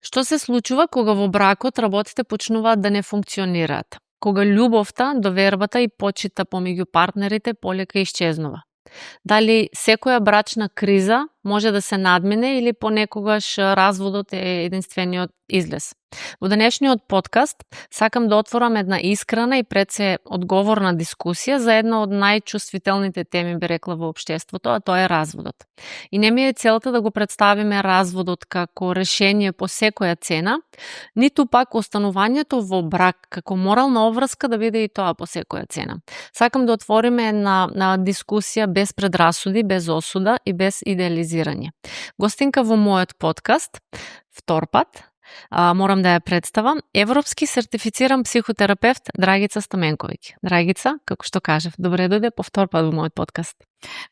Што се случува кога во бракот работите почнуваат да не функционираат? Кога љубовта, довербата и почита помеѓу партнерите полека исчезнува? Дали секоја брачна криза може да се надмине или понекогаш разводот е единствениот излез? Во денешниот подкаст сакам да отворам една искрена и пред се одговорна дискусија за една од најчувствителните теми, би рекла, во општеството, а тоа е разводот. И не ми е целта да го представиме разводот како решение по секоја цена, ниту пак останувањето во брак како морална обврска да биде и тоа по секоја цена. Сакам да отвориме една дискусија без предрасуди, без осуда и без идеализирање. Гостинка во мојот подкаст, втор пат, морам да ја представам, европски сертифициран психотерапевт Драгица Стаменковиќ. Драгица, како што кажав, добре дојде по втор пат во мојот подкаст.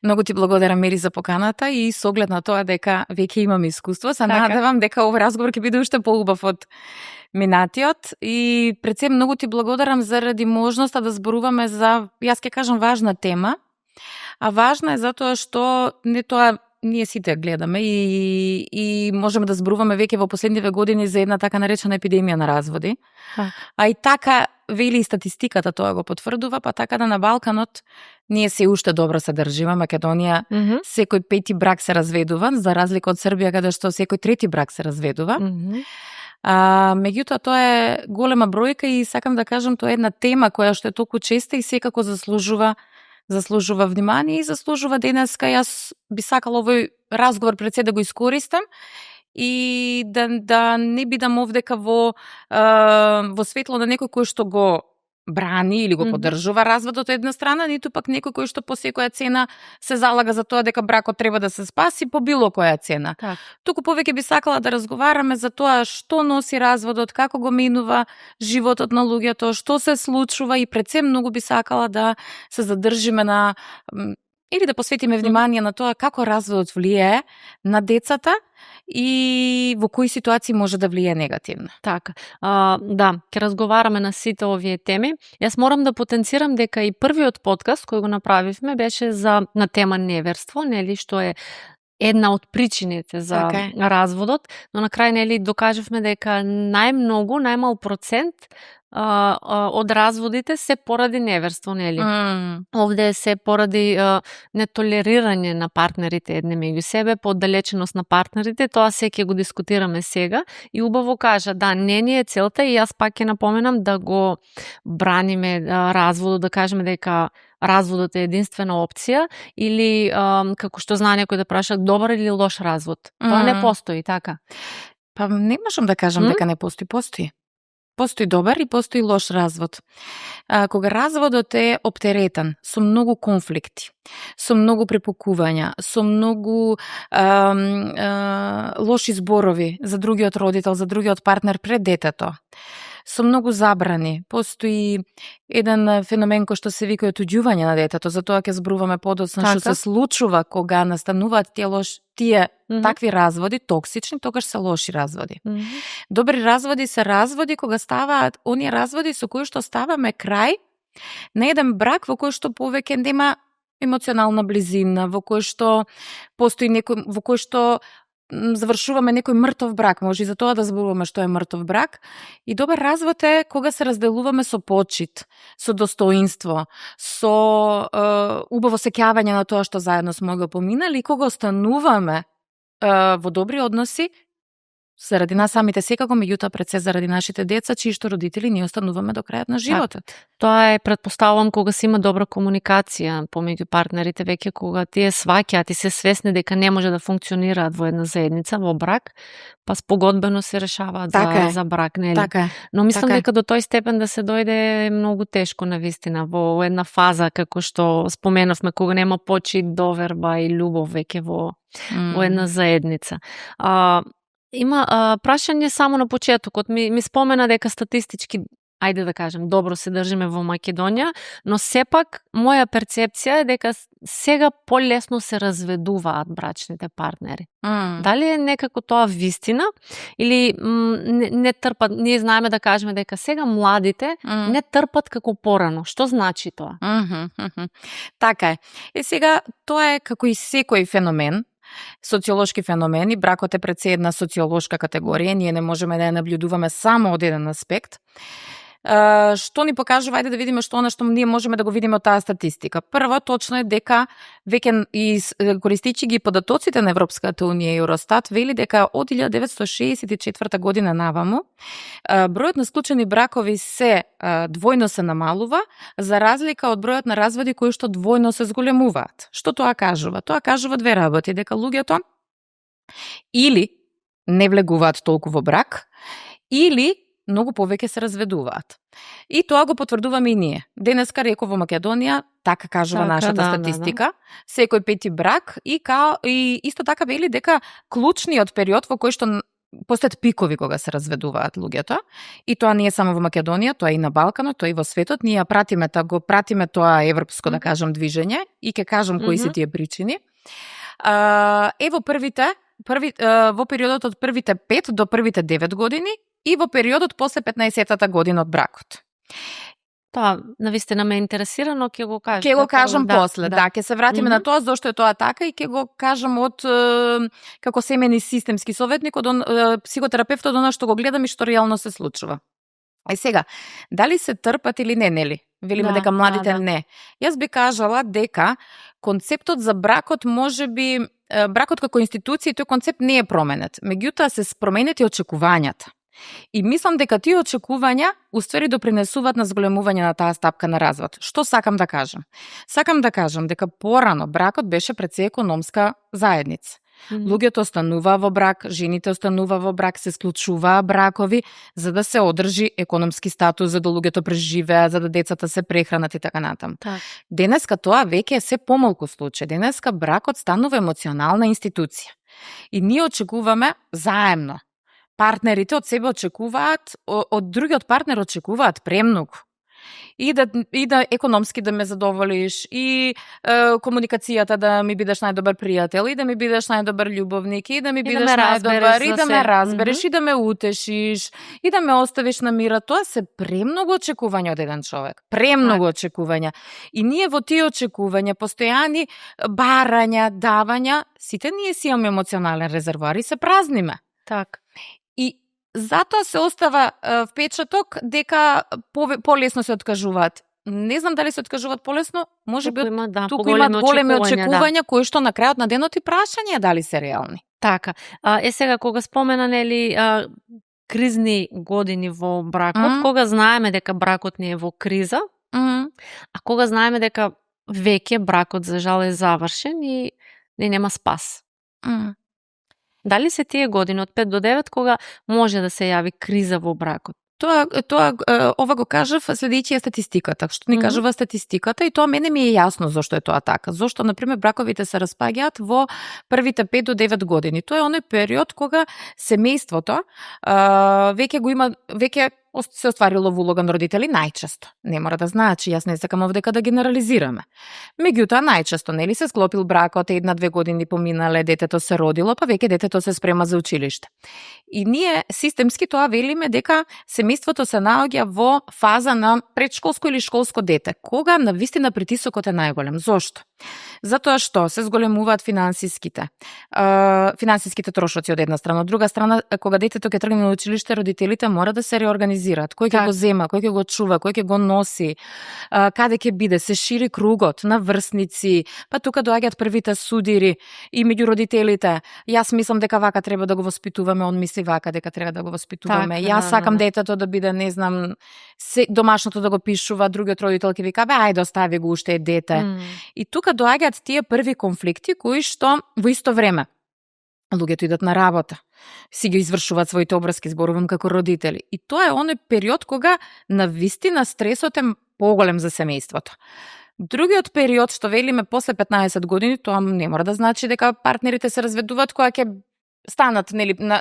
Многу ти благодарам, Мери, за поканата и со оглед на тоа дека веќе имам искуство, се надевам дека овој разговор ќе биде уште поубав од минатиот и пред се многу ти благодарам заради можноста да зборуваме за, јас ќе кажам, важна тема, а важна е затоа што не тоа ние сите гледаме и можеме да зборуваме веќе во последниве години за една така наречена епидемија на разводи. А и така вели и статистиката тоа го потврдува, па така да на Балканот ние се уште добро се држиме. Македонија секој пети брак се разведува, за разлика од Србија каде што секој трети брак се разведува. Меѓутоа тоа е голема бројка и сакам да кажам тоа е една тема која што е толку честа и секако заслужува внимание и заслужува денеска. Јас би сакала овој разговор пред се да го искористам и да не бидам овдека во светло на некој кој што го брани или го поддржува разводот од една страна, ниту пак некој кој што по секоја цена се залага за тоа дека бракот треба да се спаси по било која цена. Так. Туку повеќе би сакала да разговараме за тоа што носи разводот, како го минува животот на луѓето, што се случува и пред се многу би сакала да се задржиме на или да посветиме внимание на тоа како разводот влијае на децата и во кои ситуации може да влијае негативно. Така, да, ќе разговараме на сите овие теми. Јас морам да потенцирам дека и првиот подкаст кој го направивме беше на тема неверство, нели, што е една од причините за разводот, но на крај, нели, докажавме дека најмал процент од разводите се поради неверство, нели? Овде се поради нетолерирање на партнерите едне меѓу себе, пооддалеченост на партнерите, тоа се ќе го дискутираме сега и убаво кажа, да, не ни е целта и јас пак ќе напоменам да го браниме разводот, да кажеме дека разводот е единствена опција или како што знае некој да праша добар или лош развод. Тоа не постои, така? Па не можам да кажам дека не постои. Постои добар и постои лош развод. Кога разводот е оптеретан, со многу конфликти, со многу препукувања, со многу лоши зборови за другиот родител, за другиот партнер пред детето, со многу забрани, постои еден феномен кој што се вика отуѓување на детето, за тоа ќе зборуваме подоцна што се случува кога настануваат тие такви разводи, токсични, тогаш се лоши разводи. Добри разводи се разводи кога ставаат оние разводи со кои што ставаме крај на еден брак во кој што повеќе нема емоционална близина, во кој што постои некој, во кој што завршуваме некој мртов брак, може и за тоа да зборуваме што е мртов брак. И добар развод е кога се разделуваме со почит, со достоинство, со убаво сеќавање на тоа што заедно сме го поминали и кога остануваме во добри односи заради нас самите секако, меѓутоа пред се заради нашите деца, чии што родители ние остануваме до крајот на животот. Тоа е, предпоставувам, кога се има добра комуникација помеѓу партнерите, веќе кога тие сваќаат и се свесни дека не може да функционираат во една заедница, во брак, па спогодбено се решаваат за брак, нели? Така. Но мислам дека до тој степен да се дојде е многу тешко навистина во една фаза како што споменавме, кога нема почит, доверба и љубов веќе во една заедница. Има прашање само на почетокот. Ми спомена дека статистички, ајде да кажем, добро се држиме во Македонија, но сепак моја перцепција е дека сега полесно се разведуваат брачните партнери. Дали е некако тоа вистина или не трпат, ние знаеме да кажеме дека сега младите не трпат како порано. Што значи тоа? Така е. Сега тоа е како и секој феномен. социолошки феномени, бракот е пред се една социолошка категорија, ние не можеме да ја наблюдуваме само од еден аспект. Што ни покажува, ајде да видиме што ние можеме да го видиме од таа статистика. Прво, точно е дека веќе користичи ги податоците на Европската унија и Евростат, вели дека од 1964 година наваму бројот на склучени бракови двојно се намалува, за разлика од бројот на разводи кои што двојно се зголемуваат. Што тоа кажува? Тоа кажува две работи, дека луѓето или не влегуваат толку во брак, или многу повеќе се разведуваат. И тоа го потврдуваме и ние. Денеска реков во Македонија, така кажува нашата статистика, секој пети брак и исто така вели дека клучниот период во кој што постојат пикови кога се разведуваат луѓето, и тоа не е само во Македонија, тоа е и на Балканот, тоа е и во светот, ние го пратиме тоа европско, да кажам, движење и ќе кажам кои се тие причини. Во периодот од првите 5 до првите 9 години и во периодот после 15-тата година од бракот. Тоа навистина ме интересира, но ќе го кажам. Ќе го кажам после, ќе се вратиме на тоа зошто е тоа така и ќе го кажам од како семени системски советник, од психотерапевт, од она што го гледам и што реално се случува. Сега, дали се трпат или не, нели? Велиме дека младите не. Јас би кажала дека концептот за бракот можеби бракот како институција, тој концепт не е променет. Меѓутоа се променети очекувањата. И мислам дека тие очекувања уствари допринесуваат на зголемување на таа стапка на развод. Што сакам да кажам? Сакам да кажам дека порано бракот беше пред се економска заедница. Луѓето остануваа во брак, жените остануваа во брак, се склучуваа бракови за да се одржи економски статус, за да луѓето преживеат, за да децата се прехранат и така натаму. Денеска тоа веќе е се помалку случај. Денеска бракот станува емоционална институција. И ние очекуваме заемно. Партнерите од себе очекуваат, од другиот партнер очекуваат премногу. И да економски да ме задоволиш, и комуникацијата да ми бидеш најдобар пријател, и да ми бидеш најдобар љубовник, и да ми бидеш најдобар, и да ме разбереш, и да ме утешиш, и да ме оставиш на мира. Тоа се премногу очекувања од еден човек. Премногу очекувања. И ние во тие очекувања, постојани барања, давања, сите ние си имаме емоционален резервоар и се празниме. Так. И затоа се остава впечаток дека полесно се откажуваат. Не знам дали се откажуваат полесно, можеби туку имаат големи очекувања кои што на крајот на денот и прашање дали се реални. Така. Сега кога спомена нели кризни години во бракот, кога знаеме дека бракот не е во криза, а кога знаеме дека веќе бракот за жал е завршен и не нема спас. Дали се тие години од 5 до 9 кога може да се јави криза во бракот? Ова го кажав следејќи статистиката, што ни кажува статистиката, и тоа мене ми е јасно зошто е тоа така. Зошто, например, браковите се распаѓаат во првите 5 до 9 години. Тоа е оној период кога семејството веќе се остварило во улога на родители најчесто. Не мора да значи, јас не сакам овдека да генерализираме. Меѓутоа најчесто, нели, се склопил бракот, 1-2 години поминале, детето се родило, па веќе детето се спрема за училиште. И ние системски тоа велиме дека семејството се наоѓа во фаза на предшколско или школско дете, кога навистина притисокот е најголем. Зошто? Затоа што се зголемуваат финансиските трошоци од една страна. Од друга страна, кога детето ќе тргне на училиште, родителите мора да се реорганизираат. Кој ќе го зема, кој ќе го чува, кој ќе го носи, каде ќе биде, се шири кругот на врсници, па тука доаѓаат првите судири и меѓу родителите. Јас мислам дека вака треба да го воспитуваме, он мисли вака дека треба да го воспитуваме. Јас сакам детето да биде, не знам, домашното да го пишува, другиот родител ќе вика, ајде остави го, уште е дете. И тука доаѓаат тие први конфликти кои што во исто време луѓето идат на работа, си ги извршуваат своите обврски, зборувам како родители. И тоа е оној период кога навистина стресот е поголем за семејството. Другиот период што велиме после 15 години, тоа не мора да значи дека партнерите се разведуваат кога ќе станат, нели, на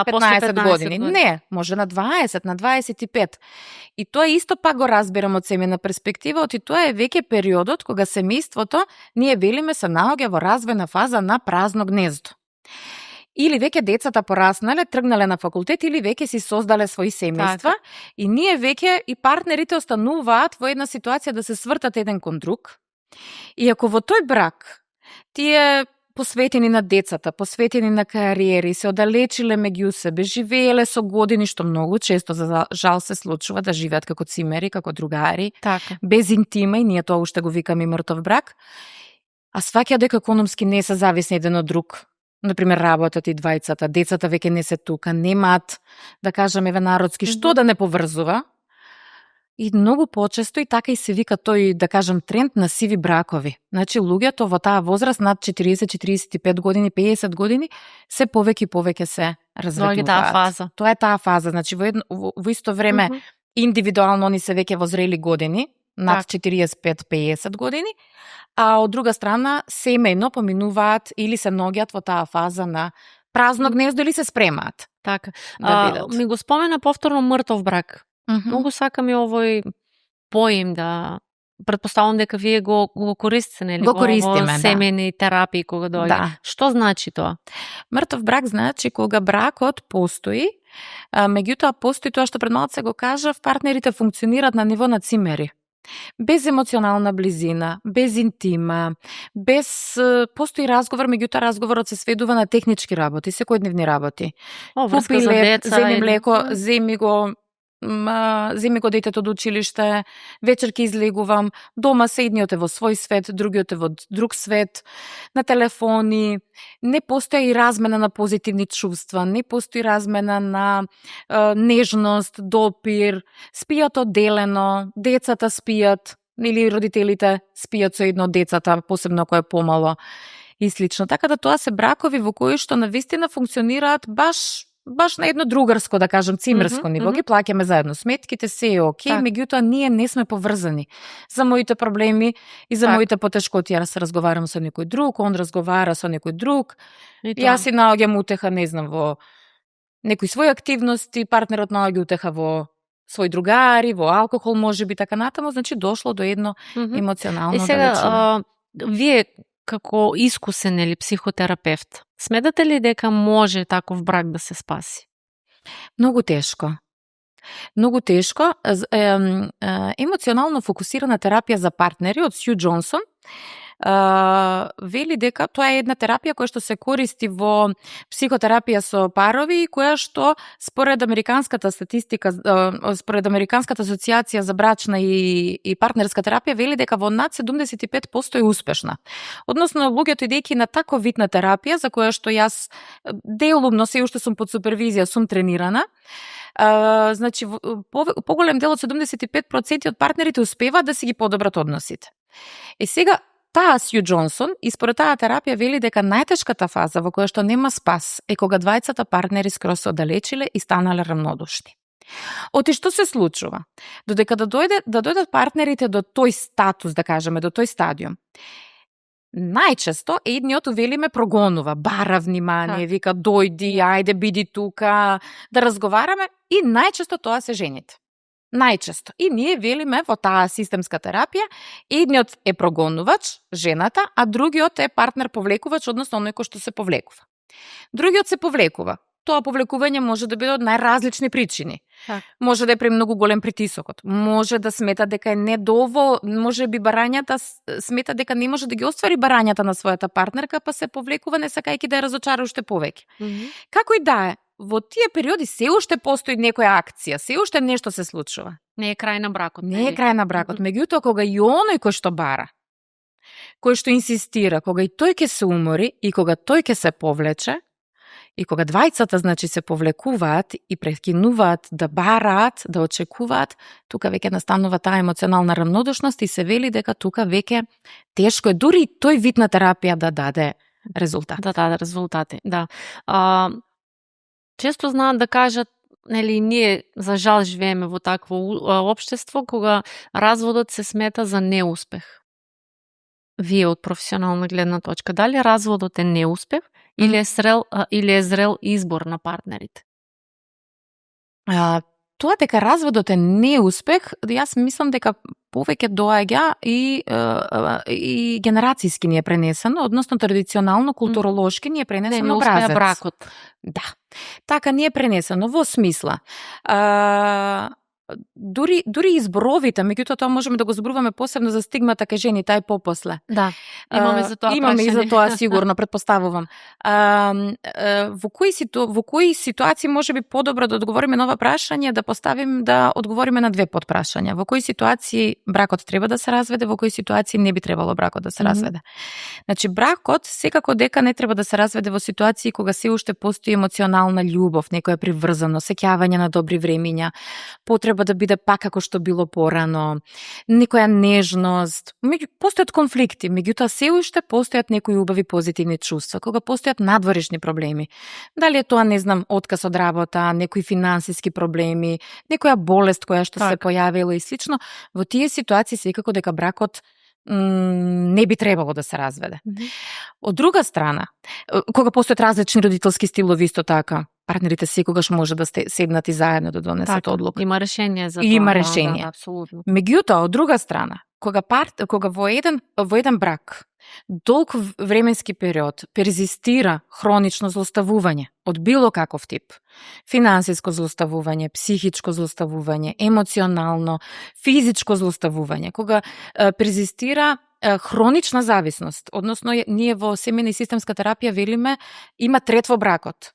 15 години. Не, може на 20, на 25. И тоа исто пак го разбирам од семејна перспектива, и тоа е веќе периодот кога семејството, ние велиме, се наоѓа во развојна фаза на празно гнездо. Или веќе децата пораснале, тргнале на факултет, или веќе си создале своји семејства, и ние веќе и партнерите остануваат во една ситуација да се свртат еден кон друг. И ако во тој брак тие посветени на децата, посветени на кариери, се оддалечиле меѓу себе, живееле со години, што многу често за жал се случува да живеат како цимери, како другари, Така. без интима, и ние тоа уште го викаме мртов брак, а сваќа дека економски не се зависни еден од друг. Например, работат и двајцата, децата веќе не се тука, немаат, да кажеме народски, што да не поврзува. И многу почесто и така и се вика тој, да кажем, тренд на сиви бракови. Значи, луѓето во таа возраст над 40-45 години, 50 години, се повеќе и повеќе се разведуваат. Таа фаза. Тоа е таа фаза. Значи, во исто време, индивидуално они се веќе во зрели години, над 45-50 години, а од друга страна, семејно поминуваат или се наоѓаат во таа фаза на празно гнездо или се спремаат. Така. Да бидат. Ми го спомена повторно мртов брак. Многу сакам и овој поим да претпоставувам дека вие го користите, нели? Го користиме, семејни терапии кога доаѓа. Да. Што значи тоа? Мртов брак значи кога бракот постои, меѓутоа постои тоа што пред малку се го кажав, партнерите функционираат на ниво на цимери. Без емоционална близина, без интима, без постои разговор, меѓутоа разговорот се сведува на технички работи, секојдневни работи. Врска за деца, земи млеко, земи го детето до училиште, вечер ќе излегувам, дома се едниот е во свој свет, другиот е во друг свет, на телефони, не постои и размена на позитивни чувства, не постои размена на нежност, допир, спијат одделено, децата спијат, или родителите спијат со едно од децата, посебно кој е помало и слично. Така да тоа се бракови во кои што навистина функционираат баш на едно другарско, да кажем, цимерско ниво, ги плаќаме заедно сметките, се е окей, меѓутоа ние не сме поврзани. За моите проблеми и за моите потешкоти јас разговарам со некој друг, он разговара со некој друг. Јас си наоѓам утеха, не знам, во некои своји активности, партнерот наоѓа утеха во свој другари, во алкохол, можеби така натаму, значи дошло до едно емоционално далечување. И сега, вие како искусен или психотерапевт, сметате ли дека може таков брак да се спаси? Многу тешко. Многу тешко. Емоционално фокусирана терапија за партнери од Сју Џонсон вели дека тоа е една терапија која што се користи во психотерапија со парови и која што според американската статистика, според Американската асоциација за брачна и партнерска терапија вели дека во над 75% е успешна. Односно, луѓето идејќи на таков вид на терапија за која што јас делумно се уште сум под супервизија, сум тренирана, значи поголем дел од 75% од партнерите успеваат да си ги подобрат односите. И сега таа Сју Џонсон и според таа терапија вели дека најтешката фаза во која што нема спас е кога двајцата партнери скроз се оддалечиле и станале равнодушни. Оти што се случува? Додека да дојдат партнерите до тој статус, да кажеме, до тој стадиум, најчесто едниот велиме прогонува, бара внимание, вика дојди, ајде биди тука, да разговараме, и најчесто тоа се жените. Најчесто. И ние велиме во таа системска терапија, едниот е прогонувач, жената, а другиот е партнер повлекувач, односно оној кој што се повлекува. Другиот се повлекува. Тоа повлекување може да биде од најразлични причини. Може да е премногу голем притисокот, може да смета дека е може би барањата смета дека не може да ги оствари барањата на својата партнерка, па се повлекува не сакајќи да ја разочара уште повеќе. Како и да е, во тие периоди се уште постои некоја акција, се уште нешто се случува. Не е крај на бракот. Не е крај на бракот, меѓутоа кога и оној кој што бара, кој што инсистира, кога и тој ќе се умори и кога тој ќе се повлече, и кога двајцата, значи, се повлекуваат и прекинуваат да бараат, да очекуваат, тука веќе настанува таа емоционална равнодушност и се вели дека тука веќе тешко е дури тој вид на терапија да даде резултат. Да даде резултати, да. Често знаат да кажат, нели, ние за жал живееме во такво општество кога разводот се смета за неуспех. Вие од професионална гледна точка, дали разводот е неуспех или е зрел избор на партнерите? Тоа дека разводот е неуспех, јас мислам дека повеќе доаѓа и генерацијски ни е пренесено, односно традиционално, културолошки ни е пренесено образец. Не бракот. Да. Така ни е пренесено во смисла. дури изборовите, меѓутоа тоа можеме да го зборуваме посебно за стигмата кај жени, тај попосле. Да, имаме за тоа имаме и за тоа сигурно, предпоставувам. Во кои ситуации можеби подобро да одговориме на ова прашање, да одговориме на две подпрашања. Во кои ситуации бракот треба да се разведе, во кои ситуации не би требало бракот да се разведе. Значи, бракот секако дека не треба да се разведе во ситуации кога се уште постои емоционална љубов, некоја приврзано, сеќавање на добри времиња, потреба да биде пак како што било порано, некоја нежност, постојат конфликти, меѓутоа се уште постојат некои убави позитивни чувства, кога постојат надворешни проблеми. Дали е тоа, не знам, отказ од работа, некои финансиски проблеми, некоја болест која што се појавила и слично, во тие ситуации секако дека бракот не би требало да се разведе. Од друга страна, кога постојат различни родителски стилови, исто така, партнерите секогаш може да седнат и заедно да донесат одлука. Има решение за тоа. Има решение. Да, апсолутно. Меѓутоа, од друга страна, кога во еден брак долг временски период перзистира хронично злоставување од било каков тип, финансиско злоставување, психичко злоставување, емоционално, физичко злоставување, кога перзистира хронична зависност, односно ние во семејна и системска терапија велиме има трет во бракот.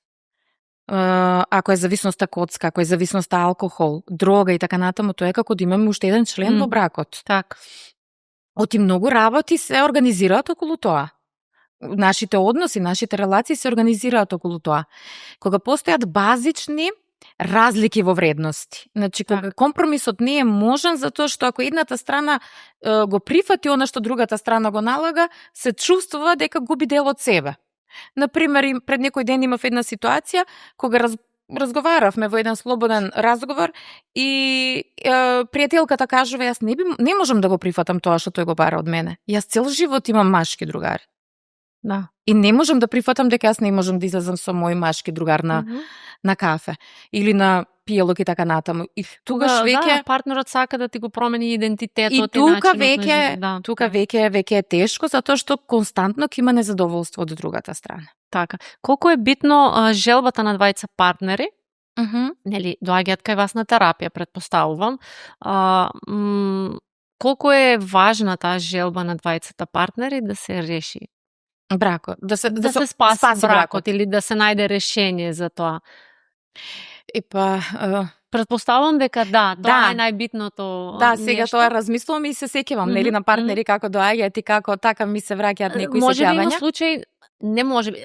Ако е зависноста коцка, ако е зависноста алкохол, дрога и така натаму, тоа е како да имаме уште еден член во бракот. Така. Оти многу работи се организираат околу тоа. Нашите односи, нашите релации се организираат околу тоа. Кога постојат базични разлики во вредности. Значи, кога компромисот не е можен, затоа што ако едната страна го прифати она што другата страна го налага, се чувствува дека губи дел од себе. Например, пред некој ден имав една ситуација кога разговаравме во еден слободен разговор и пријателката кажува, јас не можам да го прифатам тоа што тој го бара од мене. Јас цел живот имам машки другари. Да. И не можам да прифатам дека јас не можам да излезам со мој машки другар на кафе или на пиелок и така натаму. И тогаш веќе партнерот сака да ти го промени идентитетот и тука веќе е тешко затоа што константно ќе има незадоволство од другата страна. Така. Колку е битно желбата на двајца партнери, нели, доаѓаат кај вас на терапија, предпоставувам. Колку е важна таа желба на двајцата партнери да се реши бракот, да се спаси бракот или да се најде решение за тоа? Предпоставувам дека тоа е најбитното. Да, сега нешто. Тоа размислувам и се сеќавам, нели, на партнери како доаѓаат и како така ми се враќаат некои сеќавања. Можеби има случај, не можеби.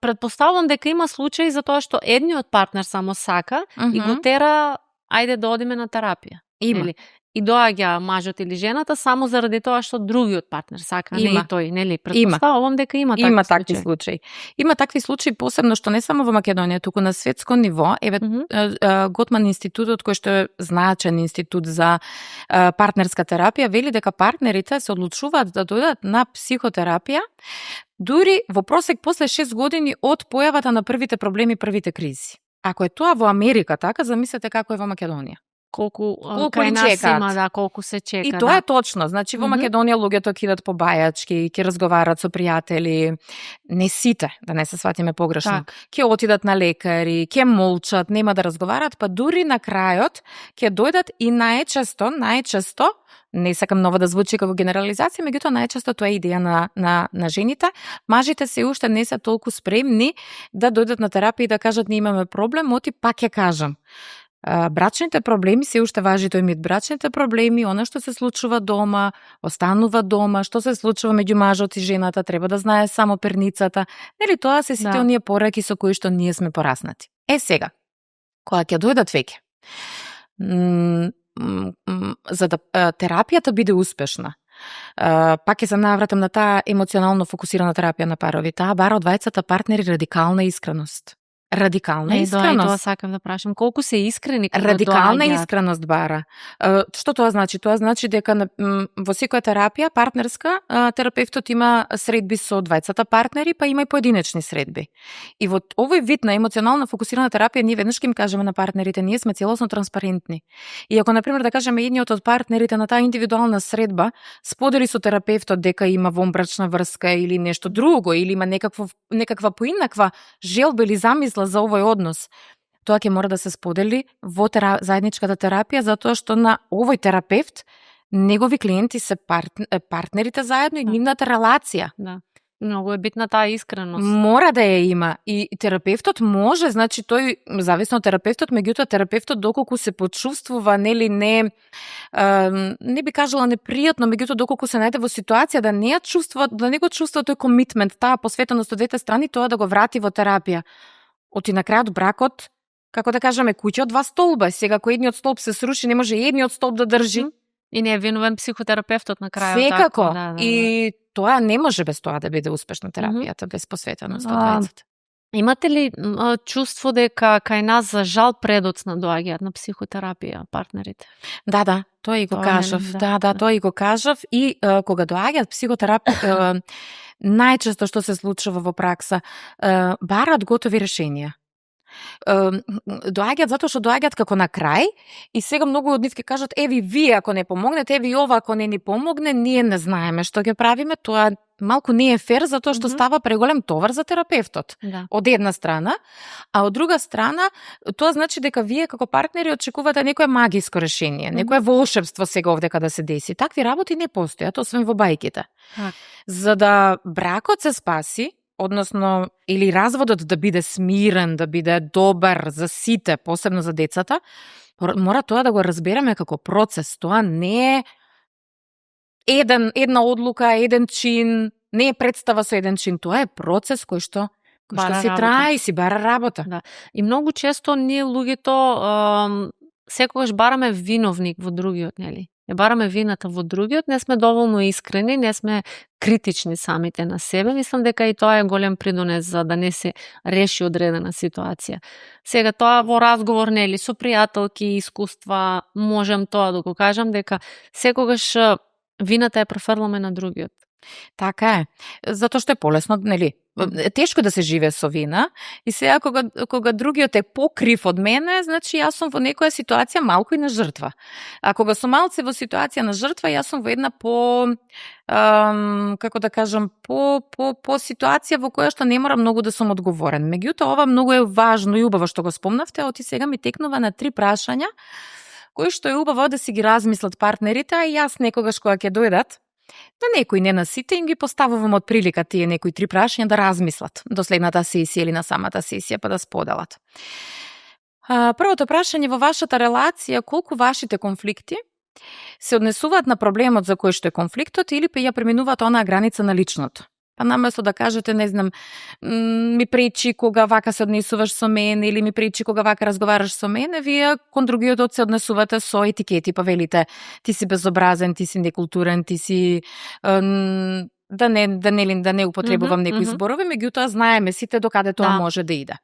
Предпоставувам дека има случаи за тоа што едниот партнер само сака и го тера ајде да одиме на терапија. Има. И доаѓа мажот или жената само заради тоа што другиот партнер сака, не и тој, нели? Предпоставувам дека има такви случаи. Има такви случаи, посебно што не само во Македонија, туку на светско ниво. Готман институтот, кој што е значен институт за партнерска терапија, вели дека партнерите се одлучуваат да дојдат на психотерапија дури во просек после 6 години од појавата на првите проблеми, првите кризи. Ако е тоа во Америка така, замислете како е во Македонија. Колку кај нас има, колку се чека. И тоа е точно. Значи, во Македонија луѓето ќе идат по бајачки, ќе разговарат со пријатели, не сите, да не се сватиме погрешно. Ќе отидат на лекари, ќе молчат, нема да разговарат, па дури на крајот ќе дојдат и најчесто, не сакам ново да звучи како генерализација, меѓутоа најчесто тоа е идеја на жените. Мажите се уште не се толку спремни да дојдат на терапија и да кажат не имаме проблем, оти пак ќе кажам. Брачните проблеми се уште важи тој мит. Брачните проблеми, она што се случува дома, останува дома, што се случува меѓу мажот и жената, треба да знае само перницата. Нели тоа се сите оние пораки со кои што ние сме пораснати. Сега, кога ќе дојдат веќе, за да терапијата биде успешна, пак ќе се навратам на таа емоционално фокусирана терапија на парови. Таа бара од двајцата партнери радикална искреност. Радикална искреност. Тоа сакам да прашам. Колку се искрени кога радикална искреност бара. Што тоа значи? Тоа значи дека во секоја терапија партнерска терапевтот има средби со двајцата партнери, па има и поединечни средби. И во овој вид на емоционално фокусирана терапија ние веднаш ќе им кажеме на партнерите, ние сме целосно транспарентни. И ако на пример да кажеме едниот од партнерите на таа индивидуална средба сподели со терапевтот дека има вонбрачна врска или нешто друго или има некаква поинаква желба или замисла за овој однос, тоа ќе мора да се сподели во заедничката терапија, затоа што на овој терапевт негови клиенти се партнерите заедно и нивната релација. Да. Многу е битна таа искреност. Мора да ја има и терапевтот може, значи тој зависно од терапевтот, меѓутоа терапевтот доколку се почувствува, нели не би кажала непријатно, меѓутоа доколку се најде во ситуација да не ја чувствува, да не го чувствува тој комитмент, таа посветеност од двете страни, тоа да го врати во терапија. Оти на крајот бракот, како да кажеме, куќа од два столба, сега ако едниот столб се сруши, не може едниот столб да држи. И не е виновен психотерапевтот на крајот. Секако. Така, да. И тоа не може без тоа да биде успешна терапијата, без посветеност од двајцата. Имате ли чувство дека кај нас за жал предоцна доаѓаат на психотерапија партнерите? Да, тоа и го кажав. Да, тоа и го кажав. И кога доаѓаат психотерапија, најчесто што се случува во пракса, бараат готови решенија. Доаѓаат затоа што доаѓаат како на крај и сега многу од нив ќе кажат еви вие ако не помогнете, еви ова ако не ни помогне, ние не знаеме што ќе правиме, тоа малку не е фер затоа што става преголем товар за терапевтот. Да. Од една страна, а од друга страна тоа значи дека вие како партнери очекувате некое магиско решение, некое волшебство сега овде када се деси. Такви работи не постојат освен во бајките. За да бракот се спаси, односно, или разводот да биде смирен, да биде добар за сите, посебно за децата, мора тоа да го разбереме како процес. Тоа не е една одлука, еден чин, не е представа со еден чин, тоа е процес кој што си трае и си бара работа. Да. И многу често ние луѓето секогаш бараме виновник во другиот, нели? Не бараме вината во другиот, не сме доволно искрени, не сме критични самите на себе. Мислам дека и тоа е голем придонес за да не се реши одредена ситуација. Сега тоа во разговор, нели, со пријателки, искуства, можем тоа да го кажам дека секогаш вината ја префрламе на другиот. Така е. Затоа што е полесно, нели? Тешко да се живее со вина и сега кога другиот е покрив од мене, значи јас сум во некоја ситуација малку и на жртва. А кога сум малце во ситуација на жртва, јас сум во една како да кажам, по ситуација во која што не мора многу да сум одговорен. Меѓутоа, ова многу е важно и убаво што го спомнавте, оти сега ми текнува на 3 прашања кои што е убаво да си ги размислат партнерите, а јас некогаш кога ќе дојдат, на некои, не на сите, им ги поставувам од прилика тие некои 3 прашања да размислат до следната сесија или на самата сесија па да споделат. Првото прашање во вашата релација, колку вашите конфликти се однесуваат на проблемот за кој што е конфликтот или па ја преминуваат онаа граница на личното? Па наместо да кажете, не знам, ми пречи кога вака се однесуваш со мене или ми пречи кога вака разговараш со мене, вие кон другиот се однесувате со етикети, па велите ти си безобразен, ти си некултурен, ти си да не употребувам некои зборови, меѓутоа знаеме сите докаде тоа може да иде.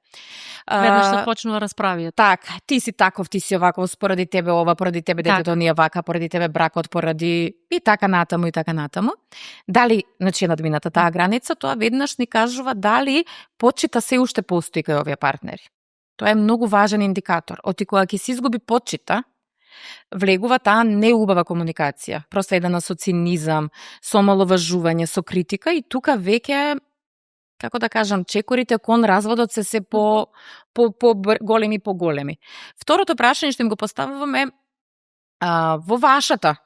Веднаш се почнува расправијата. Така, ти си таков, ти си оваков, споради тебе ова, поради тебе детето не е вака, поради тебе бракот, поради и така натаму. Дали, значи надмината таа граница, тоа веднаш ни кажува дали почита се уште постои кај овие партнери. Тоа е многу важен индикатор. Оти кога ќе се изгуби почита, влегува таа неубава комуникација, проследена со цинизам, со омаловажување, со критика и тука веќе, како да кажам, чекорите кон разводот се по големи. Второто прашање што им го поставуваме во вашата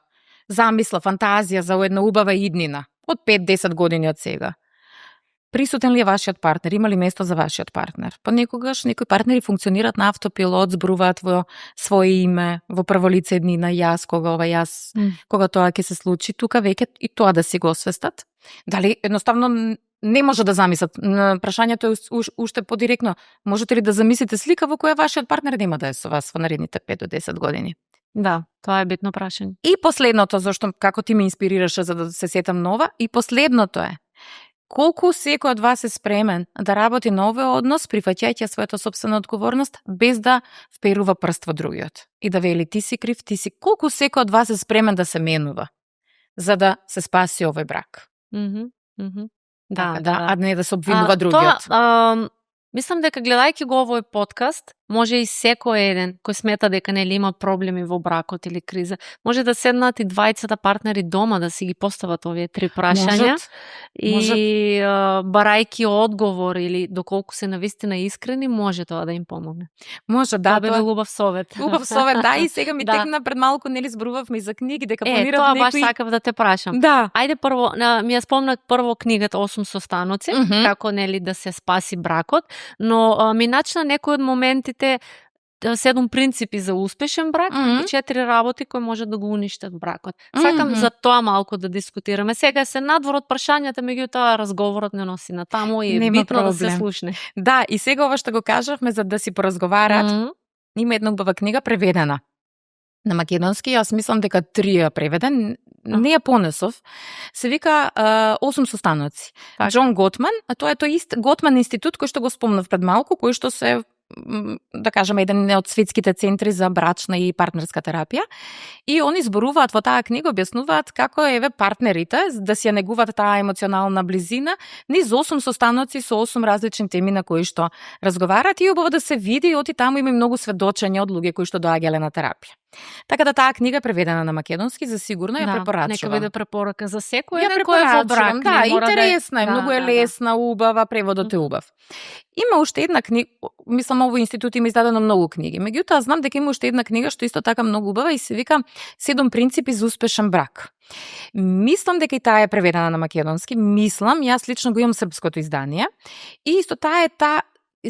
замисла, фантазија за една убава иднина од 5-10 години од сега. Присутен ли е вашиот партнер? Има ли место за вашиот партнер? Понекогаш некои партнери функционираат на автопилот, зборуваат во свое име, во прволице еднина, јас, кога тоа ќе се случи, тука веќе и тоа да си го освестат. Дали едноставно не може да замислат. Прашањето е уште подиректно. Можете ли да замислите слика во која вашиот партнер нема да е со вас во наредните 5 до 10 години? Да, тоа е битно прашање. И последното, зашто како ти ме инспирираше за да се сетам нова, и последното е колку секој од вас е спремен да работи на овој однос, прифаќајќи својата сопствена одговорност, без да вперува прст во другиот. И да вели ти си крив, ти си. Колку секој од вас е спремен да се менува, за да се спаси овој брак. Да, а не да се обвинува другиот. Мислам дека гледајќи го овој подкаст, може и секој еден кој смета дека нели има проблеми во бракот или криза, може да седнат и двајцата партнери дома да си ги постават овие 3 прашања и барајки одговор или доколку се навистина искрени, може тоа да им помогне. Може, да, тоа е убав совет. Убав совет, да, и сега ми текна пред малку, нели зборувавме и за книги, дека планирав тоа некои... баш сакав да те прашам. Да. Ајде прво, ми ја спомнат прво книгата 8 состаноци, како нели да се спаси бракот, но ми начна некои од моментите 7 принципи за успешен брак и 4 работи кои може да го уништат бракот. Сакам за тоа малку да дискутираме. Сега се надвор од прашањата, меѓутоа разговорот не носи на таму и е битно да се слушне. Да, и сега ова што го кажавме за да си поразговараат, има една убава книга преведена на македонски, јас мислам дека 3 ја преведен, не ја понесов, се вика 8 состаноци. Џон Готман, а тоа е тој ист Готман институт кој што го спомнав пред малку, кој што се да кажеме еден од светските центри за брачна и партнерска терапија, и они зборуваат во таа книга, објаснуваат како еве партнерите да си ја негуваат таа емоционална близина низ 8 состаноци со 8 различни теми на кои што разговараат, и убаво да се види и оти таму има многу сведочења од луѓе кои што доаѓале на терапија. Така да таа книга е преведена на македонски, за сигурно ја препорачувам. Нека биде препорака за секој еден кој е во брак. Да, интересна е, многу е лесна, убава, преводот е убав. Има уште една книга, мислам овој институт има издадено многу книги. Меѓутоа знам дека има уште една книга што исто така многу убава и се вика 7 принципи за успешен брак. Мислам дека и таа е преведена на македонски, јас лично го имам српското издание, и исто таа е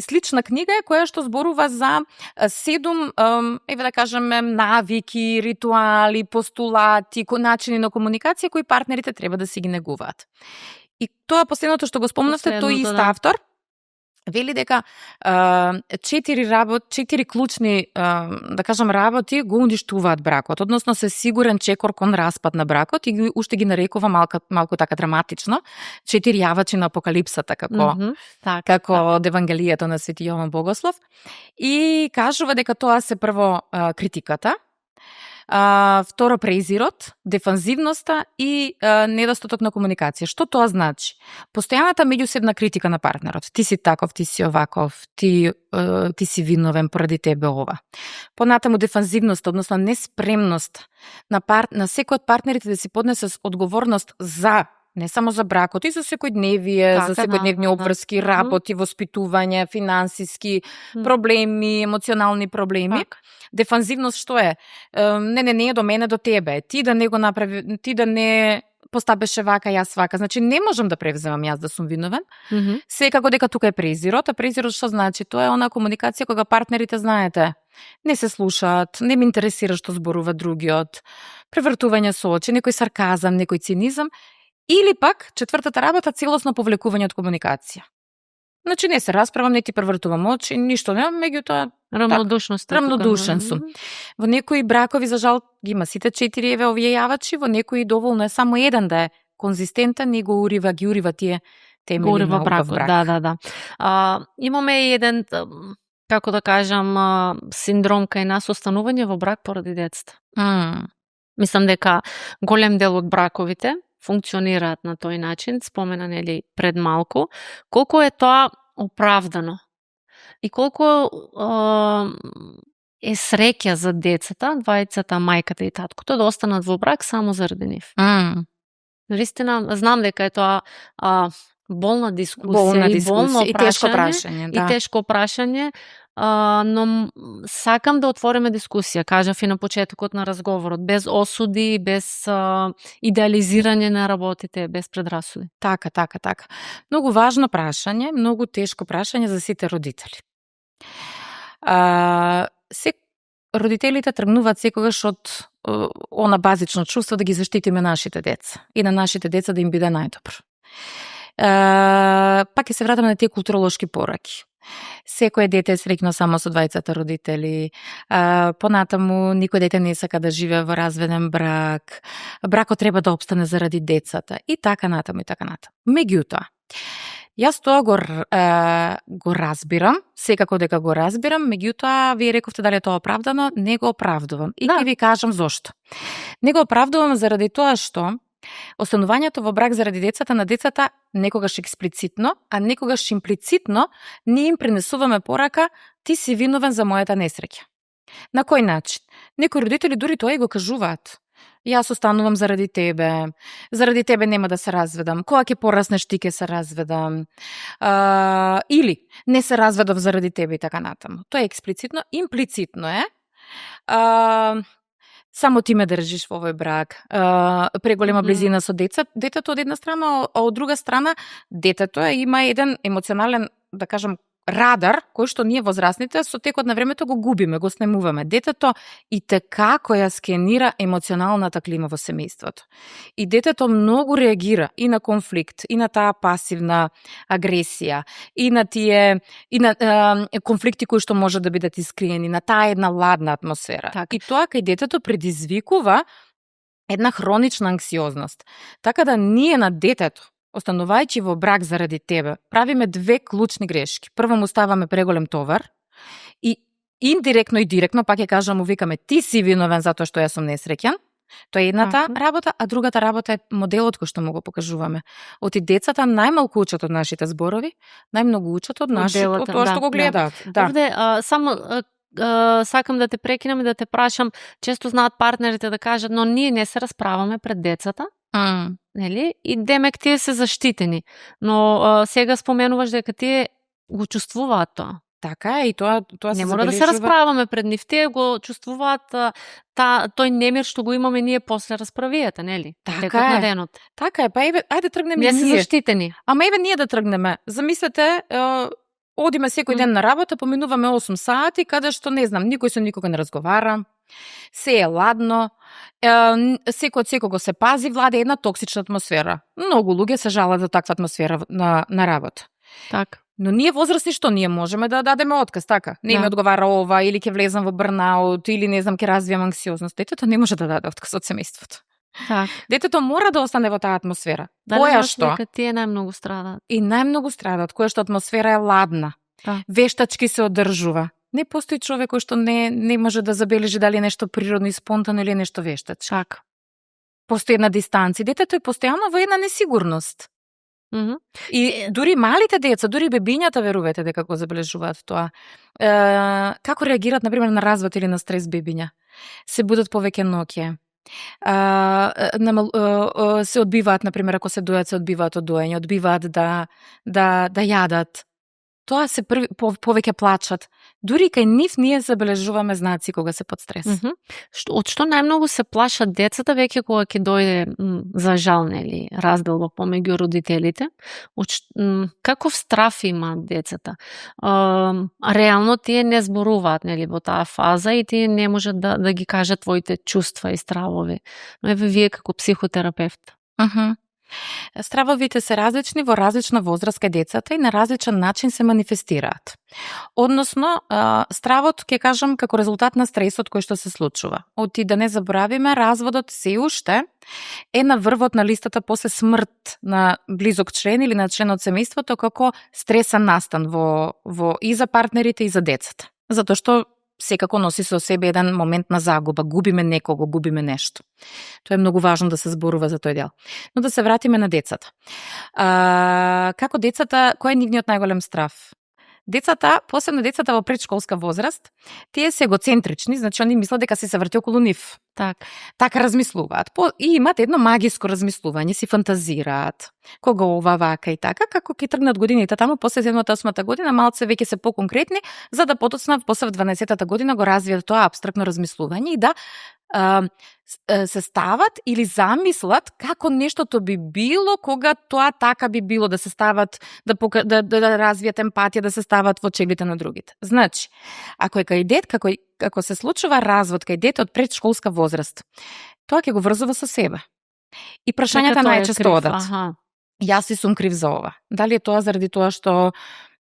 слична книга е која што зборува за 7, еве да кажеме, навики, ритуали, постулати, начини на комуникација кои партнерите треба да си ги негуваат. И тоа последното што го спомнавте, тој ист автор вели дека 4 клучни, да кажам, работи го уништуваат бракот, односно се сигурен чекор кон распад на бракот, и уште ги нарекува малку така драматично 4 јавачи на апокалипсата, како од Евангелието на Свети Јован Богослов, и кажува дека тоа се прво критиката, второ презирот, дефанзивноста и недостаток на комуникација. Што тоа значи? Постојаната меѓусебна критика на партнерот. Ти си таков, ти си оваков, ти си виновен поради тебе ова. Понатаму дефанзивноста, односно неспремност на секој од партнерите да си поднесе одговорност за не само за бракот, и за секојдневие, за секојдневни обврски, работи, воспитување, финансиски проблеми, емоционални проблеми. Дефанзивност што е? Не е до мене, до тебе. Ти да не го направи, ти да не постапеше вака, јас вака. Значи не можам да превземам јас да сум виновен. Секако дека тука е презирот, а презирот што значи? Тоа е она комуникација кога партнерите, знаете, не се слушаат, не ме интересира што зборува другиот, превртување со очи, некој сарказам, некој цинизам. Или пак, четвртата работа, целосно повлекување од комуникација. Значи не се расправам, не ти превртувам очи, ништо немам, меѓутоа рамнодушен сум. Во некои бракови, за жал, ги има сите 4 еве овие јавачи, во некои доволно е само еден да е конзистентен и го ги урива тие темели на брак. Да. Имаме и еден, како да кажам, синдром кај нас, останување во брак поради децата. Мислам дека голем дел од браковите функционираат на тој начин, спомена нели пред малку, колку е тоа оправдано и колку е среќа за децата, двајцата, мајката и таткото, да останат во брак само заради нив. Наистина, знам дека е тоа болна дискусија и болно прашање, и тешко прашање, но сакам да отвориме дискусија, кажав и на почетокот на разговорот, без осуди, без идеализирање на работите, без предрасуди. Така. Многу важно прашање, многу тешко прашање за сите родители. Родителите тргнуваат секогаш од она базично чувство да ги заштитиме нашите деца и на нашите деца да им биде најдобро. Пак ќе се вратиме на тие културолошки пораки. Секој дете е среќно само со двајцата родители, понатаму никој дете не сака да живее во разведен брак, бракот треба да опстане заради децата и така натаму. Меѓутоа, јас тоа го разбирам, секако дека го разбирам, меѓутоа вие рековте дали е тоа оправдано, не го оправдувам. И ќе ви кажам зошто. Не го оправдувам заради тоа што Останувањето во брак заради децата на децата некогаш експлицитно, а некогаш имплицитно ние им пренесуваме порака ти си виновен за мојата несреќа. На кој начин? Некои родители дури тоа и го кажуваат. Јас останувам заради тебе нема да се разведам, кога ќе пораснеш ти ќе се разведам, или не се разведов заради тебе и така натаму. Тоа е експлицитно, имплицитно е. Само ти ме држиш во овој брак, преголема близина со детето од една страна, а од друга страна детето има еден емоционален, да кажам, радар, кој што ние возрастните со текот на времето го губиме, го снемуваме. Детето и така која скенира емоционалната клима во семејството. И детето многу реагира и на конфликт, и на таа пасивна агресија, и на конфликти кои што може да бидат искриени, на таа една ладна атмосфера. Так. И тоа кај детето предизвикува една хронична анксиозност. Така да ние на детето, останувајќи во брак заради тебе, правиме две клучни грешки. Прво му ставаме преголем товар и индиректно и директно, пак ќе кажам, му викаме ти си виновен затоа што јас сум несреќен. Тоа е едната работа, а другата работа е моделот кој што му го покажуваме. Оти децата најмалку учат од нашите зборови, најмногу учат од нашето, тоа што го гледаат. Да. Овде само сакам да те прекинам и да те прашам, често знаат партнерите да кажат, но ние не се расправаме пред децата. Нели? И демек тие се заштитени. Но сега споменуваш дека тие го чувствуваат тоа. Така е, и тоа не мора да се расправаме пред нив. Тие го чувствуваат тој немир што го имаме ние после расправијата, нели? Така е. На денот. Така е, па ајде тргнеме ние. Не се заштитени. Ама ние да тргнеме. Замислете, одиме секој ден на работа, поминуваме 8 сати, каде што не знам, никој со никога не разговара. Се е ладно, секој од секого се пази, владе една токсична атмосфера. Многу луѓе се жалат за таква атмосфера на работа. Так. Но ние возрастни што ние можеме да дадеме отказ, така? Не ми одговара ова, или ќе влезам во брнаут, или не знам, ќе развијам анксиозност. Детето не може да даде отказ од семејството. Так. Детето мора да остане во таа атмосфера. Која што? Дека тие најмногу страдаат. И најмногу страдаат, која што атмосфера е ладна. Вештачки се одржува. Не постои човек кој што не може да забележи дали е нешто природно и спонтано или нешто вештачки. Так. Постои една дистанција. Детето е постојано во една несигурност. И дури малите деца, дури бебињата, верувате дека го забележуваат тоа. Како реагираат, например, на развод или на стрес бебиња? Се будат повеќе ноќе. Се одбиваат, например, ако се дојат, се одбиваат од доење, одбиваат да јадат. Тоа се повеќе плачат. Дури кај нив ние забележуваме знаци кога се под стрес. Од што најмногу се плашат децата веќе кога ќе дојде за жал, нели, разделба помеѓу родителите? Каков страф имаат децата? Реално тие не зборуваат, нели, во таа фаза и тие не можат да ги кажат твоите чувства и стравови. Но еве вие како психотерапевт. Стравовите се различни во различна возраст кај децата и на различен начин се манифестираат. Односно, стравот, ќе кажам, како резултат на стресот кој што се случува. Оти да не заборавиме, разводот се уште е на врвот на листата после смрт на близок член или на член од семејството како стресен настан во и за партнерите и за децата. Затоа што секако носи со себе еден момент на загуба, губиме некого, губиме нешто. Тоа е многу важно да се зборува за тој дел. Но да се вратиме на децата. Како децата, кој е нивниот најголем страф? Децата, посебно децата во предшколска возраст, тие се егоцентрични, значи они мислат дека се врти околу нив. Така размислуваат. И имат едно магиско размислување, си фантазираат. Кога ова вака и така, како ќе тргнат годините таму, после 7-8 година, малце веќе се поконкретни, за да потоцна после 12-та година го развијат тоа абстрактно размислување и да се стават или замислат како нештото би било кога тоа така би било, да се стават, да развијат емпатија, да се стават во очилите на другите. Значи, ако е кај дет, како се случува развод кај дете од предшколска возраст, тоа ќе го врзува со себе. И прашањата најчесто одат. Јас си сум крив за ова. Дали е тоа заради тоа што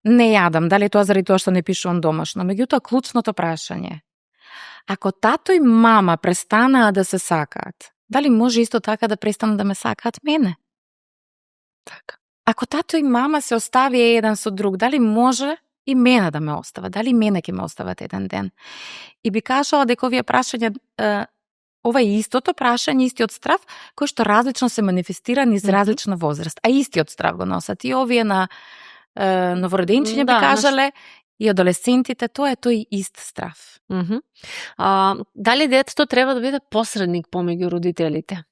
не јадам, дали е тоа заради тоа што не пишувам домашно. Меѓутоа, клучното прашање: ако тато и мама престанаа да се сакаат, дали може исто така да престанат да ме сакаат мене? Така. Ако тато и мама се остави еден со друг, дали може и мене да ме остават? Дали мене ќе ме остават еден ден? И би кажала дека овие прашања Ова е истото прашање, истиот страв, кој што различно се манифестира низ различна возраст, а истиот страв го носат и овие на новороденчиња би кажале, и адолесцентите, тоа е тој ист страв. Дали детето треба да биде посредник помеѓу родителите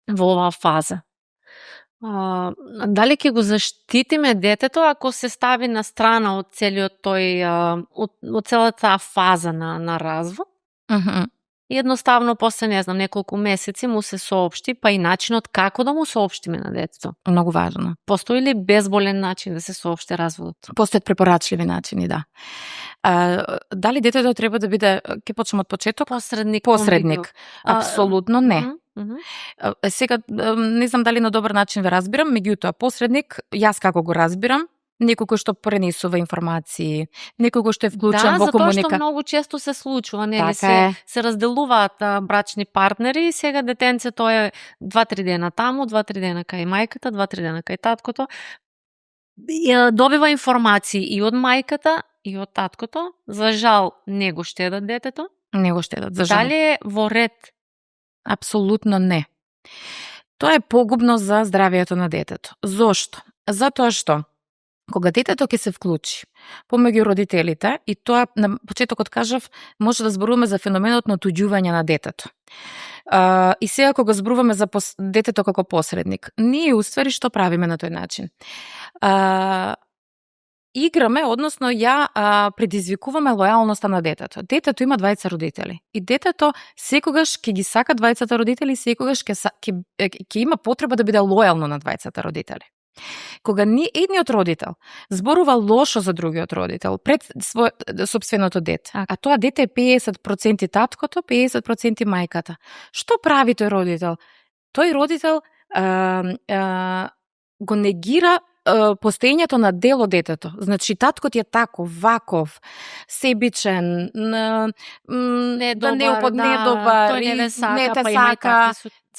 во оваа фаза? Дали ќе го заштитиме детето ако се стави на страна од целиот тој од целата таа фаза на развод? И едноставно после, не знам, неколку месеци му се соопшти, па и начинот како да му соопштиме на детето. Многу важно. Постои ли безболен начин да се соопшти разводот? Постојат препорачливи начини, да. Дали детето треба да биде, ќе почнем од почеток? Посредник. Апсолутно не. Сега, не знам дали на добар начин ве разбирам, меѓутоа, посредник, јас како го разбирам, некој кој што пренесува информации, некој кој што е вклучен во комуника. Да, затоа што многу често се случува, нели, се разделуваат брачни партнери и сега детенцето е 2-3 дена таму, 2-3 дена кај мајката, 2-3 дена кај таткото. Добива информации и од мајката, и од таткото. За жал, не го штедат детето. Не го штедат, за жал. Дали е во ред? Апсолутно не. Тоа е погубно за здравието на детето. Зошто? Затоа што кога детето ќе се вклучи помеѓу родителите, и тоа на почетокот кажав, може да зборуваме за феноменот на отуѓување на детето. И сега кога зборуваме за детето како посредник, ние уствари што правиме на тој начин? Играме, односно ја предизвикуваме лојалноста на детето. Детето има двајца родители и детето секогаш ќе ги сака двајцата родители, секогаш ќе има потреба да биде лојално на двајцата родители. Кога едниот родител зборува лошо за другиот родител пред сопственото дете, а тоа дете е 50% таткото, 50% мајката, што прави тој родител? Тој родител го негира постоењето на дел од детето. Значи, таткот е таков, ваков, себичен, недобар, не те сака,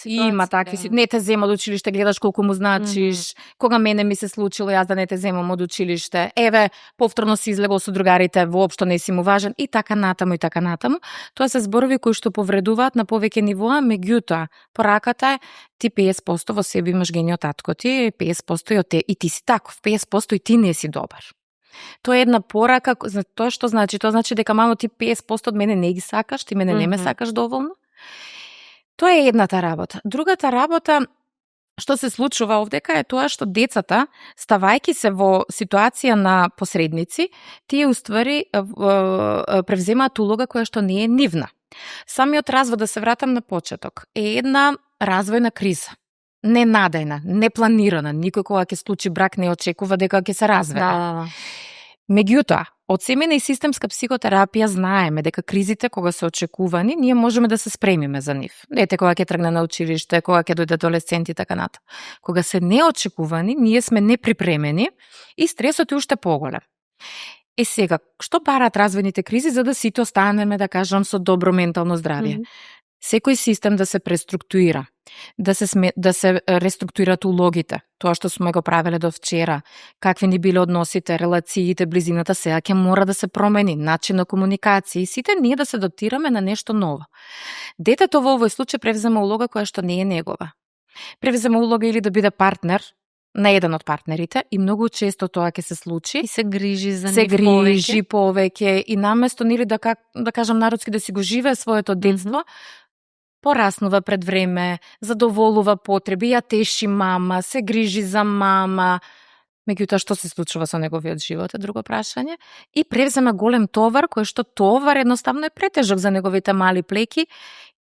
има такви, не те зема од училиште, гледаш колку му значиш, кога мене ми се случило јас да не те земам од училиште, еве, повторно си излегол со другарите, воопшто не си му важен, и така натаму, и така натаму. Тоа се зборови кои што повредуваат на повеќе нивоа, меѓутоа, пораката е, ти 50% во себе имаш гени од татко ти, 50% и ти си таков, 50% и ти не си добар. Тоа е една порака, тоа што значи? Тоа значи дека мамо ти 50% од мене не ги сакаш, ти мене не ме сакаш доволно. Тоа е едната работа. Другата работа што се случува овдека е тоа што децата, ставајки се во ситуација на посредници, тие уствари превземаат улога која што не е нивна. Самиот развод, да се вратам на почеток, е една развојна криза. Ненадејна, непланирана. Никој кога ќе случи брак не очекува дека ќе се разведе. Да. Меѓутоа, од семејна и системска психотерапија знаеме дека кризите кога се очекувани, ние можеме да се спремиме за нив. Дете кога ќе тргне на училиште, кога ќе дојде адолесцент и така натаму. Кога се неочекувани, ние сме неприпремени и стресот е уште поголем. Сега, што бараат развојните кризи за да сите останеме, да кажам, со добро ментално здравје? Секој систем да се преструктуира, да се реструктурират улогите, тоа што сме го правеле до вчера, какви ни биле односите, релациите, близината, сега ќе мора да се промени начин на комуникација и сите ние да се адаптираме на нешто ново. Детето во овој случај превзема улога која што не е негова. Превзема улога или да биде партнер на еден од партнерите и многу често тоа ќе се случи. И се грижи за нив повеќе. Се грижи повеќе и наместо нели да кажам народски да си го живее своето детство, пораснува пред време, задоволува потреби, ја теши мама, се грижи за мама. Меѓутоа, што се случува со неговиот живот е друго прашање. И превзема голем товар, кој што товар едноставно е претежок за неговите мали плеки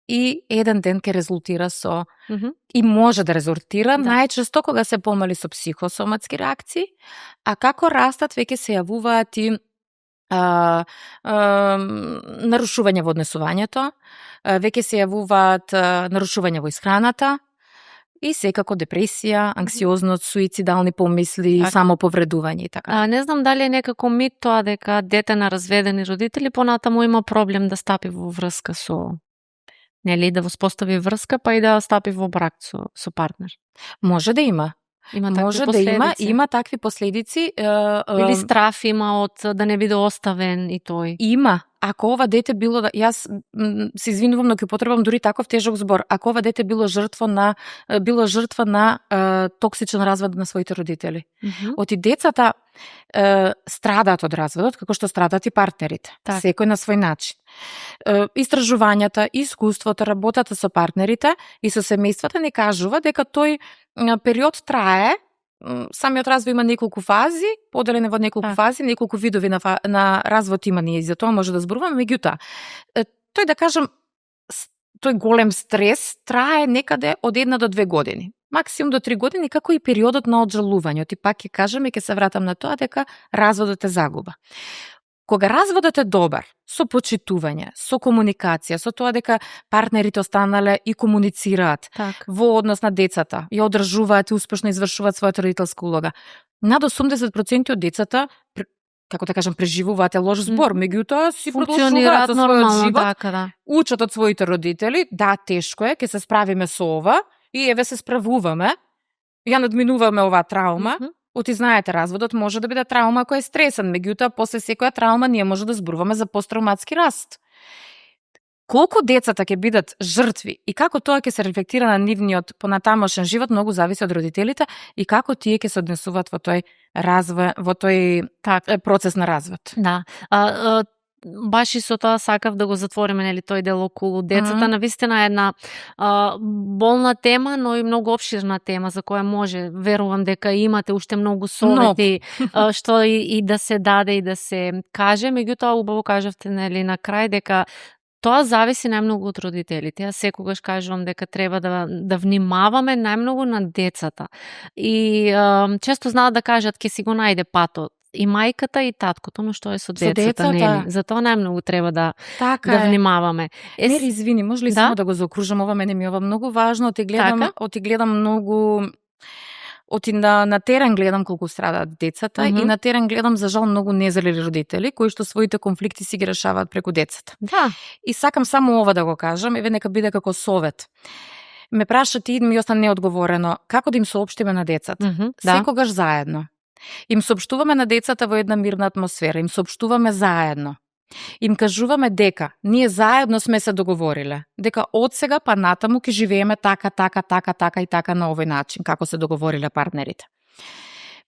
и еден ден ќе резултира со и може да резултира најчесто кога се помали со психосоматски реакции, а како растат веќе се јавуваат и нарушување во однесувањето, веќе се јавуваат нарушување во исхраната и секако депресија, анксиозност, суицидални помисли, самоповредување и така. Не знам дали е некако мит тоа дека дете на разведени родители понатаму има проблем да стапи во врска со, нели, да воспостави врска, па и да стапи во брак со партнер. Може да има. Може да има такви последици. Или страф има од да не биде оставен и тој. Има, ако ова дете било да јас се извинувам, но ќе потребам дури таков тежок збор, ако ова дете било жртва на токсичен развод на своите родители. Оти децата страдаат од разводот, како што страдаат и партнерите, секој на свој начин. Истражувањата, искуството, работата со партнерите и со семејствата не кажува дека тој период трае. Самиот развој има неколку фази, поделен во неколку фази, неколку видови на развод има ние, и за тоа може да зборуваме, меѓутоа, тој да кажам, тој голем стрес трае некаде од 1 до 2 години. Максимум до 3 години, како и периодот на оджалување. И пак ќе кажам и ќе се вратам на тоа дека разводот е загуба. Кога разводот е добар, со почитување, со комуникација, со тоа дека партнерите останале и комуницираат во однос на децата, ја одржуваат и успешно извршуваат својата родителска улога, над 80% од децата, како да кажам, преживуваат лош збор, меѓутоа си продолжуваат со својот живот, учат од своите родители, да, тешко е, ќе се справиме со ова, и еве се справуваме, ја надминуваме оваа траума. Оти знаете, разводот може да биде траума ако е стресен, меѓутоа после секоја траума ние може да зборуваме за посттравматски раст. Колку децата ќе бидат жртви и како тоа ќе се рефлектира на нивниот понатамошен живот многу зависи од родителите и како тие ќе се однесуваат во тој развој, во тој процес на развод. Да. Баш и со тоа сакав да го затвориме, нели, тој дел околу децата. Навистина е една болна тема, но и многу опширна тема за која може, верувам дека имате уште многу совети што и да се даде и да се каже, меѓутоа убаво кажавте, нели, на крај дека тоа зависи најмногу од родителите. Јас секогаш кажувам дека треба да внимаваме најмногу на децата. И често знаат да кажат ќе си го најде патот и мајката и таткото, но што е со децата, нели? Затоа најмногу треба да внимаваме. Мери, извини, може ли само да го заокружам, ова мене ми ова многу важно, оти гледам многу, на терен гледам колку страдаат децата и на терен гледам за жал многу незрели родители кои што своите конфликти си ги решаваат преку децата. И сакам само ова да го кажам, еве нека биде како совет. Ме прашат и ми остана неодговорено, како да им соопштиме на децата? Секогаш заедно. Им соопштуваме на децата во една мирна атмосфера, им соопштуваме заедно. Им кажуваме дека ние заедно сме се договориле, дека од сега па натаму ќе живееме така и така на овој начин, како се договориле партнерите.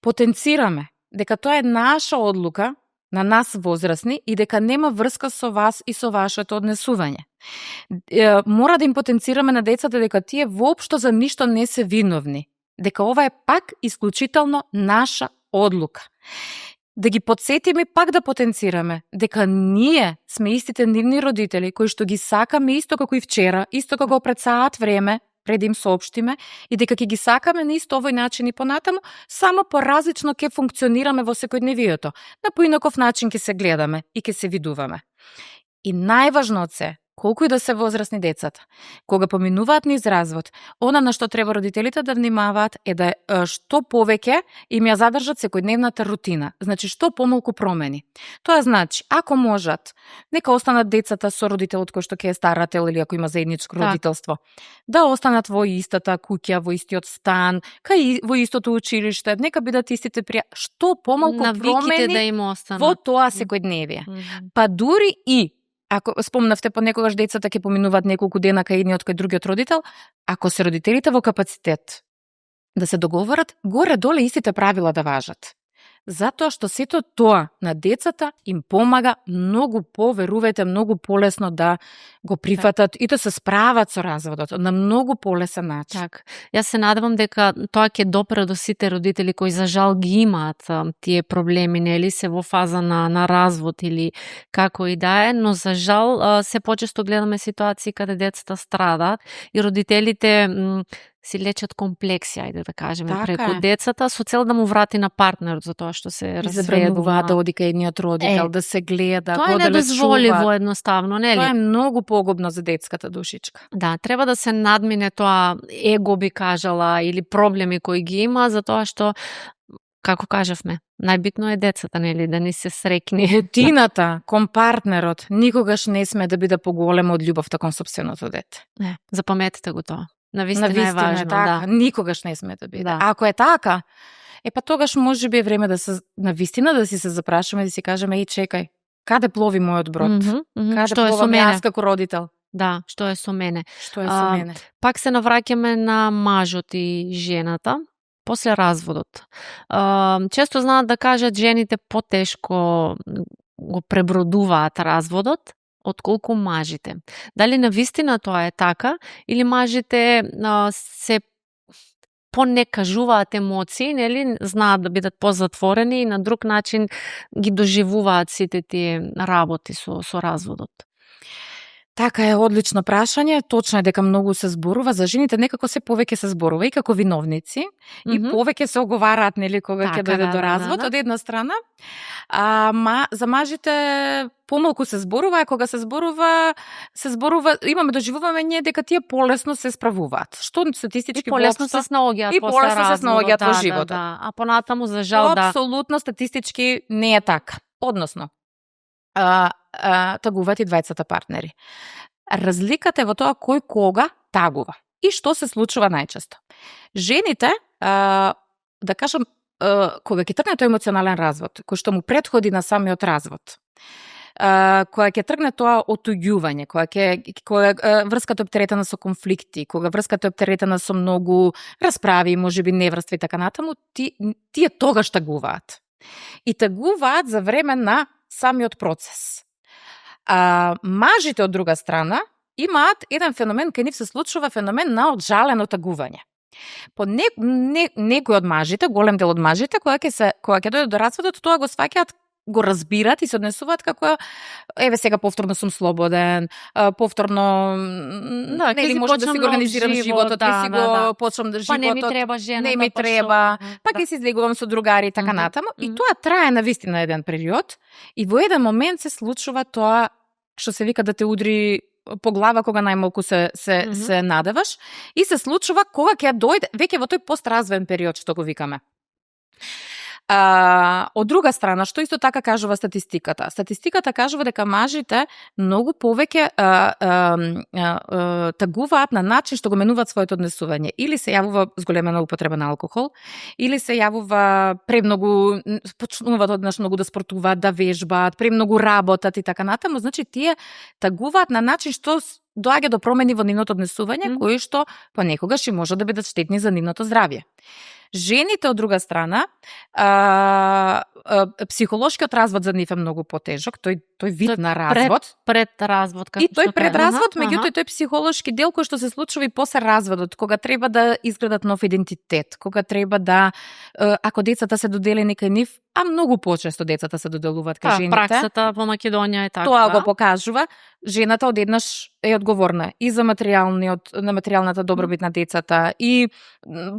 Потенцираме дека тоа е наша одлука, на нас возрастни, и дека нема врска со вас и со вашето однесување. Мора да им потенцираме на децата дека тие воопшто за ништо не се виновни, дека ова е пак исклучително наша одлука. Да ги подсетиме, пак да потенцираме дека ние сме истите нивни родители кои што ги сакаме исто како и вчера, исто како пред саат време, пред да им соопштиме, и дека ќе ги сакаме на исто овој начин и понатаму, само поразлично ќе функционираме во секојдневието. На поинаков начин ќе се гледаме и ќе се видуваме. И најважно од се, колку и да се возрастни децата, кога поминуваат низ развод, она на што треба родителите да внимаваат е да што повеќе им ја задржат секојдневната рутина. Значи, што помалку промени. Тоа значи, ако можат, нека останат децата со родителот кој што ќе е старател или ако има заедничко родителство, да останат во истата куќа, во истиот стан, во истото училиште, нека бидат истите што помалку промени да им останат во тоа секојдневие. Па дури и ако спомнавте понекогаш децата ќе поминуваат неколку дена кај едниот кај другиот родител, ако се родителите во капацитет да се договорат, горе-доле истите правила да важат. Затоа што сето тоа на децата им помага многу верувајте, многу полесно да го прифатат и да се справат со разводот на многу полесен начин. Јас се надевам дека тоа ќе допре до сите родители кои за жал ги имаат тие проблеми, нели, се во фаза на развод или како и да е, но за жал се почесто гледаме ситуации каде децата страдаат и родителите си лечат комплекси, ајде да кажеме, преку децата, со цел да му врати на партнерот за тоа што се разведува. Да оди кај едниот родител, да се гледа, тоа е недозволиво едноставно, нели? Тоа е многу погубно за детската душичка. Да, треба да се надмине тоа его, би кажала, или проблеми кои ги има, за тоа што, како кажавме, најбитно е децата, нели, да ни се срекни. Рутината кон партнерот никогаш не сме да биде поголема од љубовта кон сопственото дете. Запаметете го тоа. Навистина е важно, така. да. Никогаш не сме да биде. Да. Ако е така, па тогаш може би е време да се навистина да си се запрашаме и да си кажеме чекај, каде плови мојот брод? Каде Што е со пловам мене? јас како родител? Да, што е со мене? Што е со мене? Пак се навраќаме на мажот и жената после разводот. Често знаат да кажат жените потешко го пребродуваат разводот отколку мажите. Дали навистина тоа е така или мажите се не кажуваат емоции, нели, знаат да бидат позатворени и на друг начин ги доживуваат сите тие работи со разводот? Така е, одлично прашање. Точно е дека многу се зборува за жените, некако се повеќе се зборува и како виновници и повеќе се оговараат, нели, кога ќе дојде до развод од една страна. За мажите помалку се зборува, кога се зборува, доживуваме ние дека тие полесно се справуваат. Што статистички полесно се снаоѓаат во животот. А понатаму за жал апсолутно статистички не е така. Односно, тагуваат и двајцата партнери. Разликата е во тоа кој кога тагува. И што се случува најчесто? Жените, да кажам, кога ќе тргне тој емоционален развод, кој што му претходи на самиот развод, кога ќе тргне тоа отуѓување, кога врската е оптеретена со конфликти, кога врската е оптеретена со многу расправи, можеби неврства и така натаму, тие тогаш тагуваат. И тагуваат за време на самиот процес. Мажите од друга страна имаат еден феномен, кај нив се случува феномен на оджалено тагување. По некои од мажите, голем дел од мажите, кога ќе дојдат до разводот, тоа го сваќаат, го разбират и се однесуваат како еве сега повторно сум слободен, повторно нели можам да си го организирам животот, да си го почнам да животот. Па не ми треба жена, не ми треба, па ќе се излегувам со другари и така натаму. И тоа трае навистина еден период и во еден момент се случува тоа што се вика да те удри по глава кога најмалку се надеваш и се случува кога ќе дојде веќе во тој постразвен период што го викаме. Од друга страна, што исто така кажува статистиката? Статистиката кажува дека мажите многу повеќе тагуваат на начин што го менуваат своето однесување. Или се јавува зголемена употреба на алкохол, или се јавува премногу, почнуваат однаш многу да спортуваат, да вежбаат, премногу работат и така натаму. Значи, тие тагуваат на начин што доаѓа до промени во нивното однесување, кои што понекогаш и може да бидат штетни за нивното здравје. Жените, од друга страна, психолошкиот развод за нив е многу потежок, тој вид на развод. Пред развод, како и тој пред развод, меѓутоа тој психолошки дел кој што се случува и после разводот, кога треба да изградат нов идентитет, кога треба да, ако децата се доделени кај нив, а многу почесто децата се доделуваат кај жените. Праксата во Македонија е така. Тоа го покажува. Жената одеднаш е одговорна и за материјалната добробит на децата, и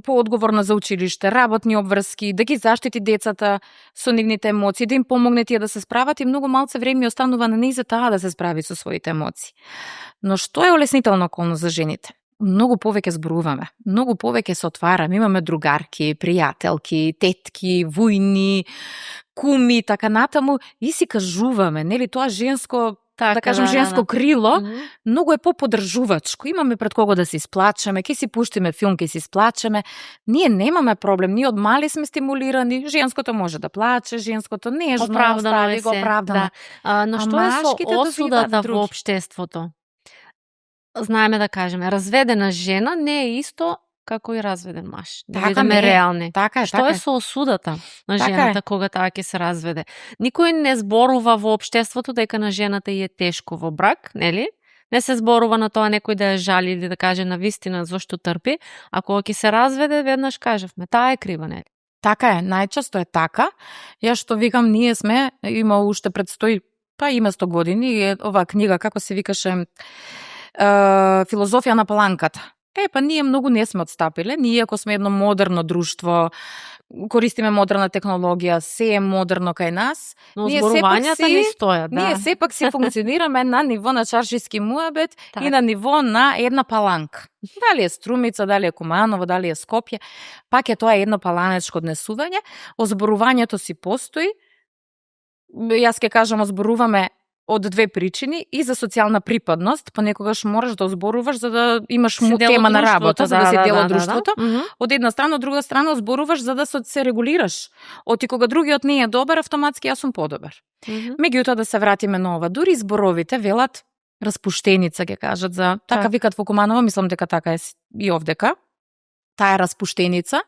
поодговорна за училиште, работни обврски, да ги заштити децата со нивните емоции, да им помогне тие да се справат, и многу малце време останува на неј за таа да се справи со своите емоции. Но што е олеснителна околност за жените? Многу повеќе зборуваме, многу повеќе се отвараме, имаме другарки, пријателки, тетки, вујни, куми, така натаму, и си кажуваме, нели, тоа женско, да кажем, женско крило, многу е поподржувачко. Имаме пред кого да се исплачеме, ќе си пуштиме филм, ќе си исплачеме. Ние немаме проблем, ние од мали сме стимулирани, женското може да плаче, женското нежно, оправдано е се. Оправдано. Да. Но што е со осудата во општеството? Знаеме да кажеме, разведена жена не е исто како и разведен маж. Да бидеме реални. Така е, што така е со осудата на жената кога таа ќе се разведе? Никој не зборува во општеството дека на жената е тешко во брак, нели? Не се зборува на тоа некој да ја жали или да каже на вистина зошто трпи, а кога ќе се разведе, веднаш кажавме, таа е крива, нели? Така е, најчесто е така. Ја што викам, ние сме, има уште предстои, па има 100 години, оваа книга, како се викаше, Филозофија на паланката. Па ние многу не сме отстапиле. Ние, ако сме едно модерно друштво, користиме модерна технологија, се е модерно кај нас. Но зборувањата не стојат, да. Ние сепак си функционираме на ниво на чаршиски муабет и на ниво на една паланка. Дали е Струмица, дали е Куманово, дали е Скопје, пак е тоа едно паланечко однесување. Озборувањето си постои. Јас ќе кажам, озборуваме од две причини, и за социјална припадност, понекогаш мораш да зборуваш за да имаш тема на работа, за да си дел од друштвото. Од една страна, од друга страна зборуваш за да се регулираш. Оти кога другиот не е добар, автоматски јас сум подобар. Меѓутоа, да се вратиме на ова, дури зборовите велат распуштеница, ќе кажат за така викат во Куманово, мислам дека така е и овдека. Таа распуштеница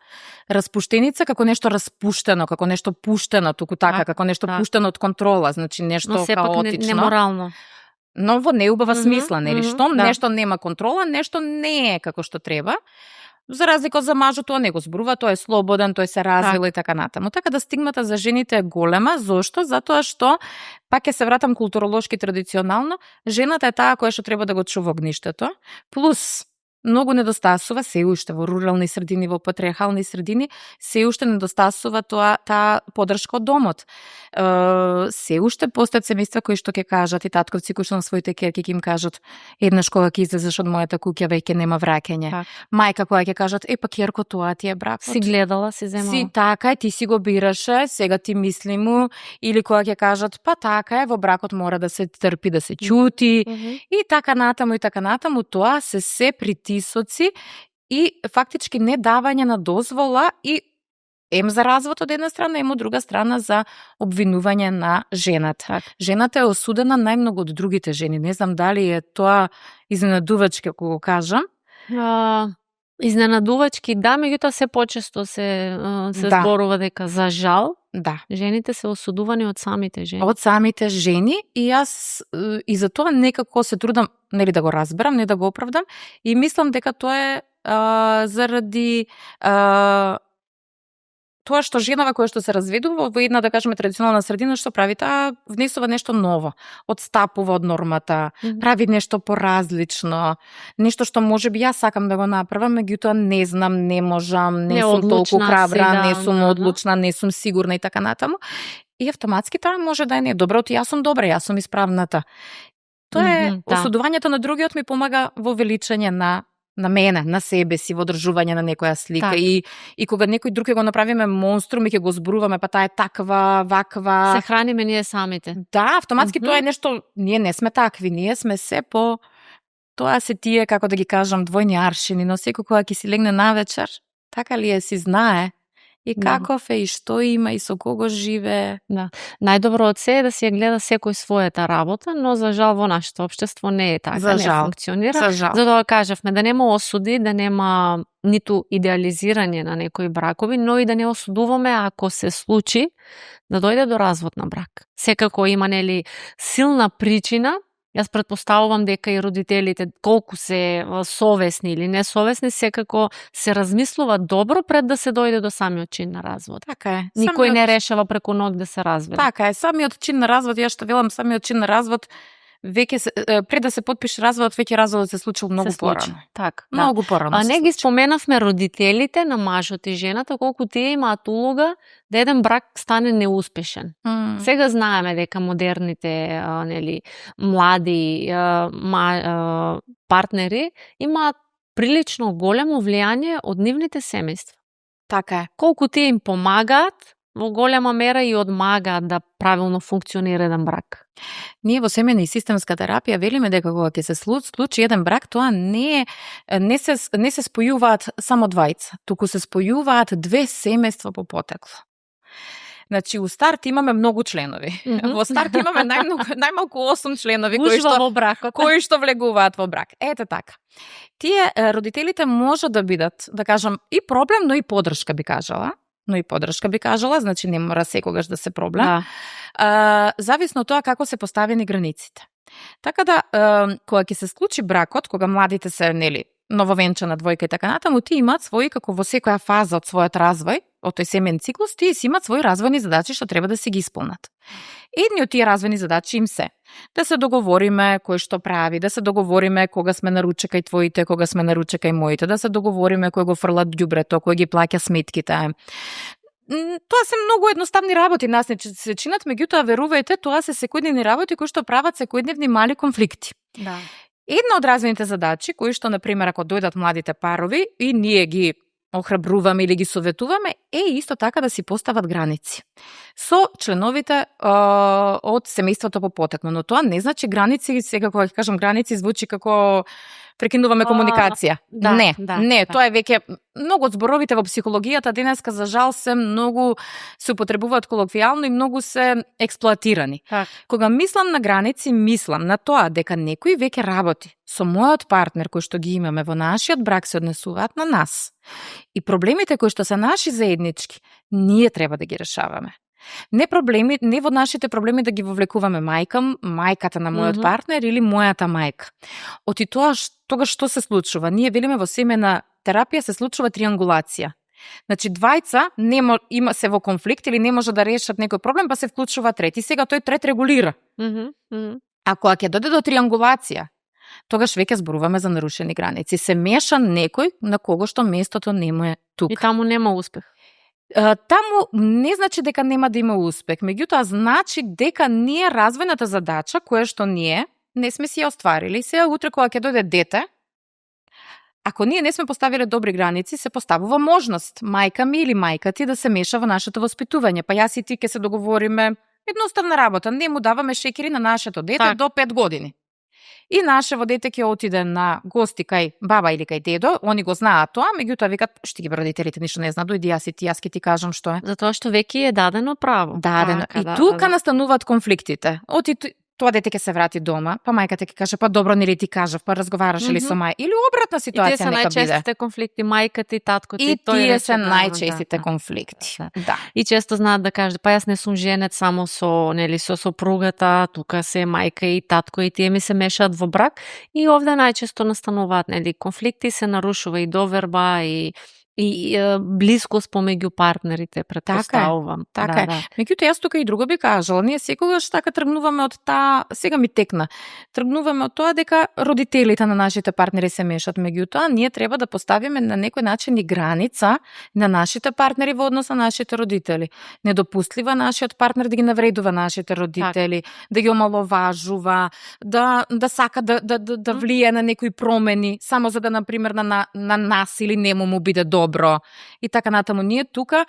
како нешто распуштено, како нешто пуштено, туку така, како нешто пуштено од контрола, значи нешто но хаотично. Неморално. Но во неубава смисла, нели? Штом нешто нема контрола, нешто не е како што треба. За разлика за мажот, тоа не го зборува, тој е слободен, тој се развил и така натаму. Така да стигмата за жените е голема. Зошто? Затоа што, пак ќе се вратам културолошки традиционално, жената е таа која што треба да го чува огништето. Плюс, многу недостасува се уште во рурални средини, во патриархални средини, се уште недостасува таа поддршка од домот. Се уште постојат семејства кои што ќе кажат и татковци кои што на своите ќерки ќе им кажат еднаш кога ќе излезеш од мојата куќа веќе нема враќање. Мајка која ќе кажат па ќерко, тоа ти е бракот. Си гледала, си земала. Си така е, ти си го бираше, сега ти мисли му, или која ќе кажат па така е, во бракот мора да се трпи, да се ќути и така натаму, тоа се притисоци и фактички не давање на дозвола и за развод од една страна, од друга страна за обвинување на жената. Жената е осудена најмногу од другите жени. Не знам дали е тоа изненадувачки, ако го кажам. Изненадувачки, да, меѓутоа се почесто се зборува дека за жал, жените се осудувани од самите жени. Од самите жени, и јас и за тоа некако се трудам, нели да го разберам, не да го оправдам, и мислам дека тоа е заради тоа што женава која што се разведува во една, да кажеме, традиционална средина, што прави, таа внесува нешто ново, одстапува од нормата, прави нешто поразлично, нешто што можеби јас сакам да го направам, меѓутоа не знам, не можам, не сум толку храбра, не сум одлучна, не сум сигурна и така натаму. И автоматски таа може да е добра, јас сум добра, јас сум исправната. Тоа е осудувањето на другиот ми помага во величање на мене, на себе си, во одржување на некоја слика. И кога некој друг ќе го направиме монструм и ќе го зборуваме, па таа е таква, ваква. Се храниме ние самите. Да, автоматски тоа е нешто, ние не сме такви, ние сме се по... Тоа се тие, како да ги кажам, двојни аршини, но секој кога ќе си легне навечер, така ли е, си знае и каков е, и што има, и со кого живее. Да. Најдобро од се е да си ја гледа секој својата работа, но за жал во нашето општество не е така, не функционира. Затоа кажавме да нема осуди, да нема ниту идеализирање на некои бракови, но и да не осудуваме ако се случи да дојде до развод на брак. Секако има, нели, силна причина. Јас претпоставувам дека и родителите, колку се совесни или несовесни, секако се размислува добро пред да се дојде до самиот чин на развод. Така е. Никој не решава преку ног да се разведе. Така е. Самиот чин на развод, јас што велам, самиот чин на развод, веќе пред да се подпише разводот, веќе разводот се случил многу порано. Така. Многу порано. А не ги споменавме родителите на мажот и жената, колку тие имаат улога да еден брак стане неуспешен. Сега знаеме дека модерните млади партнери имаат прилично големо влијание од нивните семејства. Така е. Колку тие им помагаат во голема мера и одмагаат да правилно функционира еден брак. Ние во семејна и системска терапија велиме дека кога ќе се случи еден брак, тоа не се спојуваат само двајца, туку се спојуваат две семејства по потекло. Значи, у старт имаме многу членови. Во старт имаме најмалку 8 членови кои што влегуваат во брак. Ете така. Тие родителите може да бидат, да кажам, и проблем, но и поддршка би кажала. Значи не мора секогаш да се проблем. Зависно од тоа како се поставени границите. Така да, кога ќе се случи бракот, кога младите се, нововенчана двојка и така натаму, тие имаат своји, како во секоја фаза од својот развој, од тој семен циклус, тие си имаат своји развојни задачи што треба да се ги исполнат. Едни од тие развојни задачи им се да се договориме кој што прави, да се договориме кога сме на ручек кај твоите, кога сме на ручек кај моите, да се договориме кој го фрла ѓубрето, кој ги плаќа сметките. Тоа се многу едноставни работи, нас не се чинат, меѓутоа верувајте, тоа се секојдневни работи кои што прават секојдневни мали конфликти. Да. Една од развојните задачи, кои што, например, ако дојдат младите парови и ние ги охрабруваме или ги советуваме е исто така да си постават граници со членовите од семејството по потекло. Но тоа не значи граници, сега кога ќе кажам граници звучи како прекинуваме комуникација. Не, тоа е веќе многу од зборовите во психологијата денеска за жал се многу се употребуваат колоквијално и многу се експлоатирани. Кога мислам на граници, мислам на тоа дека некој веќе работи со мојот партнер кој што ги имаме во нашиот брак се однесуваат на нас. И проблемите кои што се наши заеднички, ние треба да ги решаваме. Не во нашите проблеми да ги вовлекуваме мајката на мојот партнер или мојата мајка. Оти тогаш што се случува? Ние велиме во семејна терапија се случува триангулација. Значи двајца има се во конфликт или не може да решат некој проблем, па се вклучува трети. Сега тој трет регулира. А кога ќе дојде до триангулација, тогаш веќе зборуваме за нарушени граници. Се меша некој на кого што местото не му е тука. И таму нема успех. Таму не значи дека нема да има успех, меѓутоа значи дека ние развојната задача која што ние не сме си ја остварили. Сега утре кога ќе дојде дете, ако ние не сме поставиле добри граници, се поставува можност мајка ми или мајка ти да се меша во нашето воспитување. Па јас и ти ќе се договориме едноставна работа, не му даваме шекери на нашето дете до 5 години. И нашево дете ќе отиде на гости кај баба или кај дедо, они го знаат тоа, меѓутоа викат, што ги родителите ништо не знаат, дојди јас ќе ти кажам што е. Затоа што веќе е дадено право. Дадено. И тука настануваат конфликтите. Тоа дете ќе се врати дома, па мајката ќе каже, па добро, нели ти кажав, па разговараше ли со мај? Или обратна ситуација нека биде. И тие се најчестите конфликти, мајката и таткото. И тие се најчестите конфликти. Да. И често знаат да кажат, па јас не сум женет само со сопругата, тука се мајка и татко и тие ми се мешаат во брак. И овде најчесто настануваат конфликти, се нарушува и доверба и блискост помеѓу партнерите, претпоставувам. Така е. Меѓутоа јас тука и друго би кажала, ние секогаш така тргнуваме од сега ми текна. Тргнуваме од тоа дека родителите на нашите партнери се мешат, меѓутоа ние треба да поставиме на некој начин и граница на нашите партнери во однос на нашите родители. Недопустливо нашиот партнер да ги навредува нашите родители, да ги омаловажува, да сака да влие на некои промени, само за да например на нас или нему му биде добро и така натаму. Ние тука,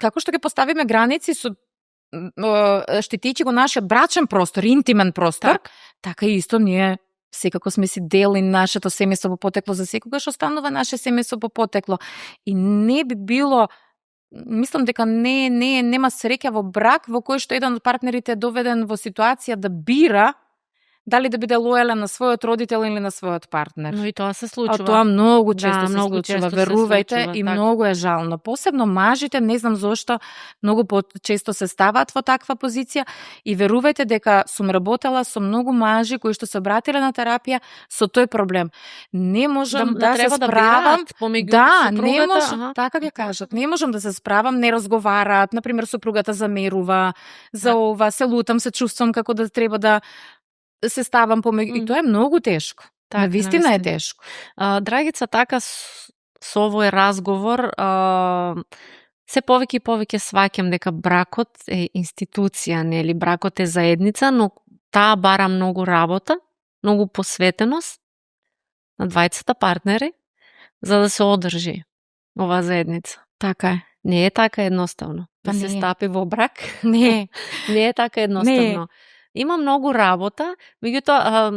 како што ќе поставиме граници со штитичи го нашиот брачен простор, интимен простор, така и исто ние секако сме си дел и нашето семејство по потекло за секогаш останува наше семејство по потекло. И не би било, мислам дека нема среќа во брак во кој што еден од партнерите е доведен во ситуација да бира дали да биде лојален на својот родител или на својот партнер. Но и тоа се случува. А тоа многу често се случува, верувајте, и многу е жално. Посебно мажите, не знам зошто, многу често се ставаат во таква позиција и верувајте дека сум работела со многу мажи кои што се обратиле на терапија со тој проблем. Не можам да се справам. Не можам, така ќе кажат. Не можам да се справам, не разговараат, например сопругата замерува за ова, се лутам, се чувствам како да треба да се ставам помеѓу. И тоа е многу тешко. Навистина е тешко. Драгица, така со овој разговор се повеќе и повеќе сваќам дека бракот е институција, нели, бракот е заедница, но таа бара многу работа, многу посветеност на двајцата партнери за да се одржи оваа заедница. Така е. Не е така едноставно. Да се стапи во брак. Не е така едноставно. Има многу работа, меѓутоа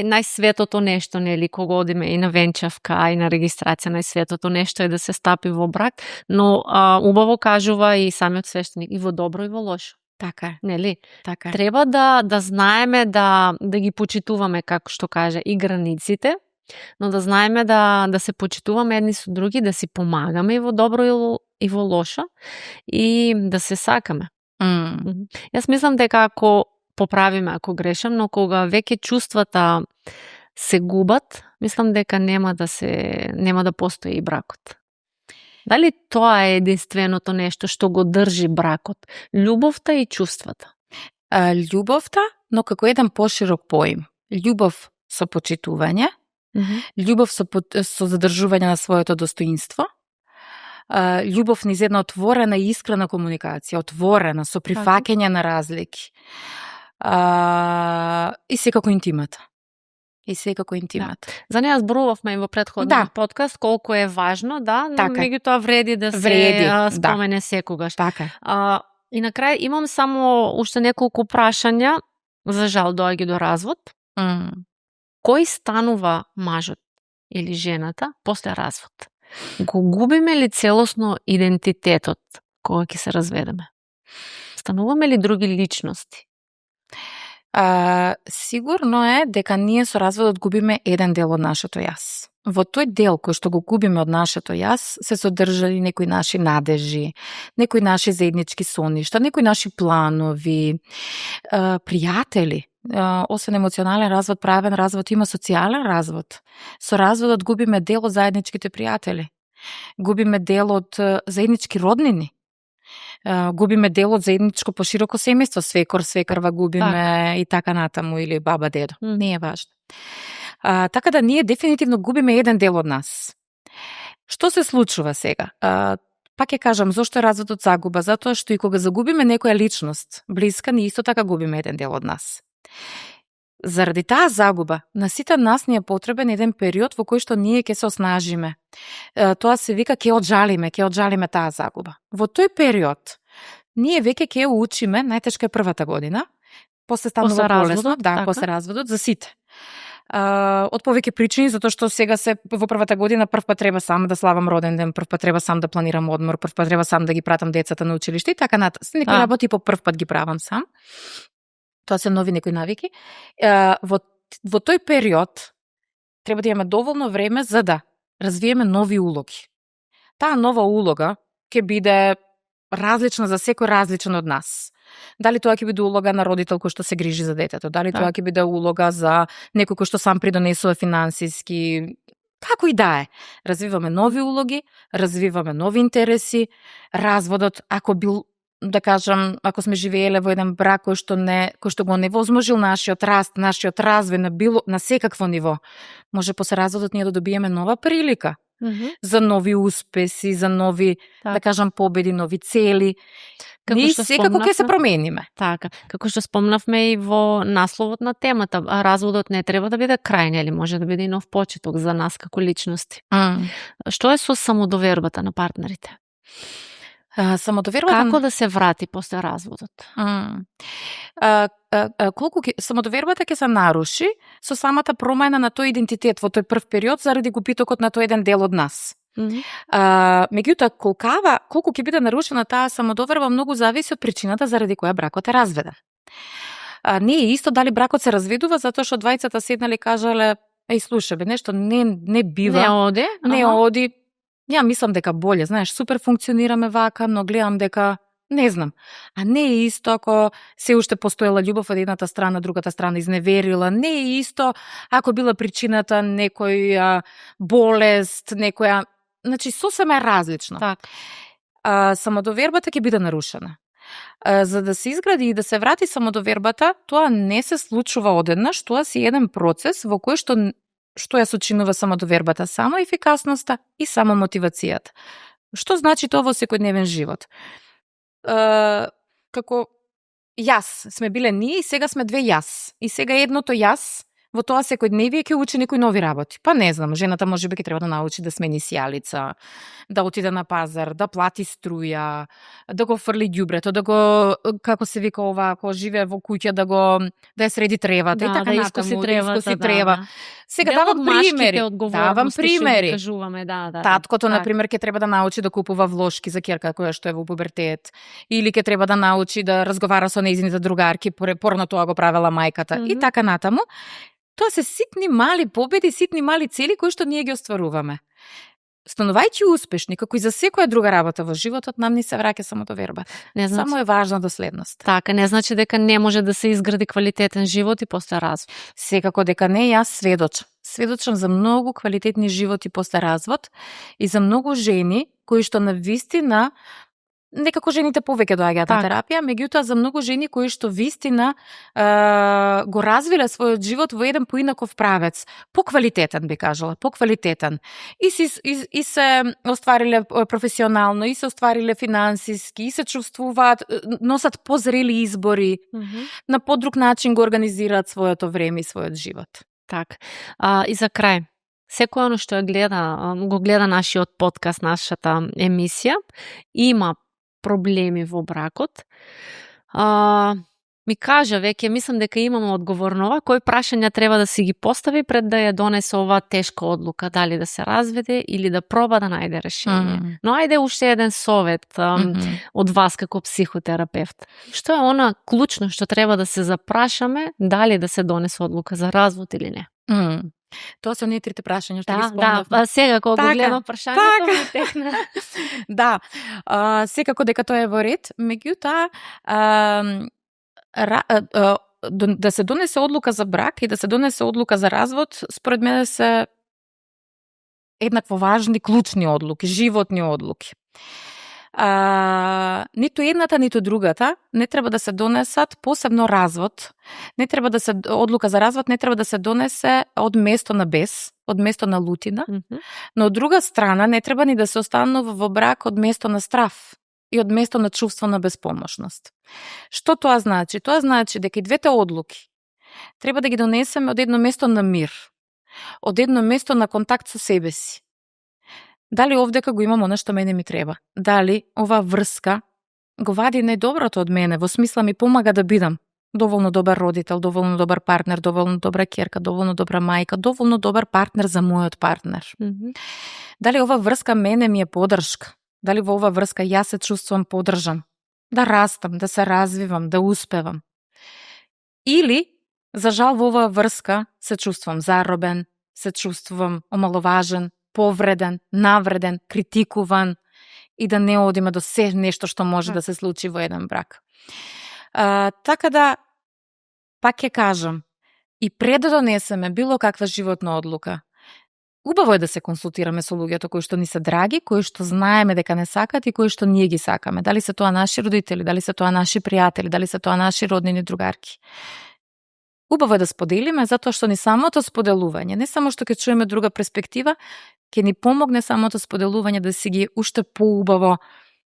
најсветото нешто, нели, кога одиме и на венчавка, и на регистрација, најсветото нешто е да се стапи во брак, но убаво кажува и самиот свештеник, и во добро и во лошо. Така е. Нели? Така е. Треба да знаеме да ги почитуваме, како што каже, и границите, но да знаеме да се почитуваме едни со други, да си помагаме и во добро и во лошо, и да се сакаме. Јас мислам дека ако поправиме, ако грешам, но кога веќе чувствата се губат, мислам дека нема да постои и бракот. Дали тоа е единственото нешто што го држи бракот? Љубовта и чувствата? Љубовта, но како еден поширок поим. Љубов со почитување, љубов со задржување на своето достоинство, љубов низ една отворена и искрена комуникација, отворена, со прифаќање на разлики. И секако интимата. И секако интимат. Да. За неја зборувавме и во претходниот подкаст колку е важно, но меѓутоа вреди да се спомене секогаш. Така. И на крај имам само уште неколку прашања, за жал доаѓа до развод. Кој станува мажот или жената после развод? Го губиме ли целосно идентитетот кога ќе се разведеме? Стануваме ли други личности? Сигурно е дека ние со разводот губиме еден дел од нашето јас. Во тој дел кој што го губиме од нашето јас се содржали некои наши надежи, некои наши заеднички соништа, некои наши планови, пријатели. Освен емоционален развод, правен развод, има социјален развод. Со разводот губиме дел од заедничките пријатели. Губиме дел од заеднички роднини. Губиме дел од заедничко пошироко семејство, свекор, свекрва губиме и така натаму, или баба, дедо. Не е важно. Така да ние дефинитивно губиме еден дел од нас. Што се случува сега? Пак ќе кажам, зошто е разводот загуба? Затоа што и кога загубиме некоја личност блиска, ние исто така губиме еден дел од нас. Заради таа загуба, на сите нас ни е потребен еден период во кој што ние ќе се оснажиме. Тоа се вика ќе оджалиме таа загуба. Во тој период, ние веќе ќе учиме, најтешка е првата година, после станува полесно, после разводот, за сите. Од повеќе причини, затоа што сега се во првата година првпат треба сам да славам роден ден, првпат треба сам да планирам одмор, првпат треба сам да ги пратам децата на училиште и така натаму. Некои работи по првпат ги правам сам. Тоа се нови некои навики. Во тој период треба да имаме доволно време за да развиеме нови улоги. Таа нова улога ќе биде различна за секој различен од нас. Дали тоа ќе биде улога на родител кој што се грижи за детето, дали тоа ќе биде улога за некој кој што сам придонесува финансиски, како и да е. Развиваме нови улоги, развиваме нови интереси. Разводот, ако бил, да кажам, ако сме живееле во еден брак кој што го невозможил нашиот раст, нашиот развој на секакво ниво, може после разводот ние да добиеме нова прилика за нови успеси, за нови, да кажам, победи, нови цели. Ние секако ќе се промениме. Така, како што спомнавме и во насловот на темата, разводот не треба да биде крај, нели, може да биде и нов почеток за нас како личности. Што е со самодовербата на партнерите? Самодовербата... Како да се врати после разводот? Самодовербата ќе се наруши со самата промена на тој идентитет во тој прв период заради губитокот на тој еден дел од нас. Меѓутоа, колку ќе биде нарушена таа самодоверба, многу зависи од причината заради која бракот е разведен. Не е исто дали бракот се разведува затоа што двајцата седнале и кажале: "Еј, слушај бе, нешто не бива, не оди. Ја мислам дека боле, знаеш, супер функционираме вака, но гледам дека не знам." А не е исто ако се уште постоела љубов од едната страна, другата страна изневерила. Не е исто ако била причината некоја болест, некоја... Значи, сосема е различно. Самодовербата ќе биде нарушена. За да се изгради и да се врати самодовербата, тоа не се случува одеднаш, тоа си еден процес во кој што ја сочинува самодовербата? Само ефикасноста и само мотивацијата. Што значи тоа во секојдневен живот? Како јас сме биле ние и сега сме две јас. И сега едното јас во тоа секојдневие ќе учи некои нови работи. Па не знам, жената можеби ќе треба да научи да смени сијалица, да отиде на пазар, да плати струја, да го фрли ѓубрето, да го, како се вика ова, ако живее во куќа, да ја среди тревата и така натаму, да искоси трева. Сега давам примери. Таткото, например, ќе треба да научи да купува влошки за ќерка која што е во пубертет, или ќе треба да научи да разговара со нејзините другарки, порано тоа го правела мајката и така натаму. Тоа се ситни мали победи, ситни мали цели кои што ние ги остваруваме. Станувајќи успешни, како и за секоја друга работа во животот, нам ни се враќа самодоверба. Само е важна доследност. Така, не значи дека не може да се изгради квалитетен живот и после развод. Секако дека не, јас сведочам. Сведочам за многу квалитетни животи после развод и за многу жени кои што на вистина некако жените повеќе доаѓаат на терапија, меѓутоа за многу жени кои што вистина го развиле својот живот во еден поинаков правец, поквалитетен би кажала, поквалитетен. И се оствариле професионално, и се оствариле финансиски, и се чувствуваат, носат позрели избори, на подруг начин го организираат своето време и својот живот. Так. И за крај, секој оно што го гледа нашиот подкаст, нашата емисија, има проблеми во бракот, ми кажа веќе, мислам дека имаме одговор на ова, кои прашања треба да си ги постави пред да ја донесе оваа тешка одлука, дали да се разведе или да проба да најде решение. Но ајде уште еден совет од вас како психотерапевт. Што е она клучно што треба да се запрашаме дали да се донесе одлука за развод или не? Тоа се оние трите прашања што ги спомнав. Да, сега кога го гледам прашањето ми текна. Да, секако дека тоа е во ред, меѓутоа да се донесе одлука за брак и да се донесе одлука за развод, според мене се еднакво важни, клучни одлуки, животни одлуки. Ниту едната, ниту другата не треба да се донесат, посебно развод. Одлука за развод не треба да се донесе од место на бес, од место на лутина, но од друга страна не треба ни да се останува во брак од место на страв и од место на чувство на безпомошност. Што тоа значи? Тоа значи дека и двете одлуки треба да ги донесеме од едно место на мир, од едно место на контакт со себе си. Дали овдека го имам она што мене ми треба? Дали ова врска го вади најдоброто од мене, во смисла ми помага да бидам доволно добар родител, доволно добар партнер, доволно добра ќерка, доволно добра мајка, доволно добар партнер за мојот партнер. Дали ова врска мене ми е поддршка? Дали во ова врска јас се чувствувам поддржан? Да растам, да се развивам, да успевам? Или, за жал, во оваа врска се чувствувам заробен, се чувствувам омаловажен, повреден, навреден, критикуван и да не одиме до се нешто што може да се случи во еден брак. Така да, пак ќе кажам, и пред да донесеме било каква животна одлука, убаво е да се консултираме со луѓето кои што ни се драги, кои што знаеме дека не сакат и кои што ние ги сакаме. Дали се тоа наши родители, дали се тоа наши пријатели, дали се тоа наши роднини другарки. Убаво е да споделиме, затоа што ни самото споделување, не само што ќе чуеме друга перспектива, ќе ни помогне самото споделување да си ги уште поубаво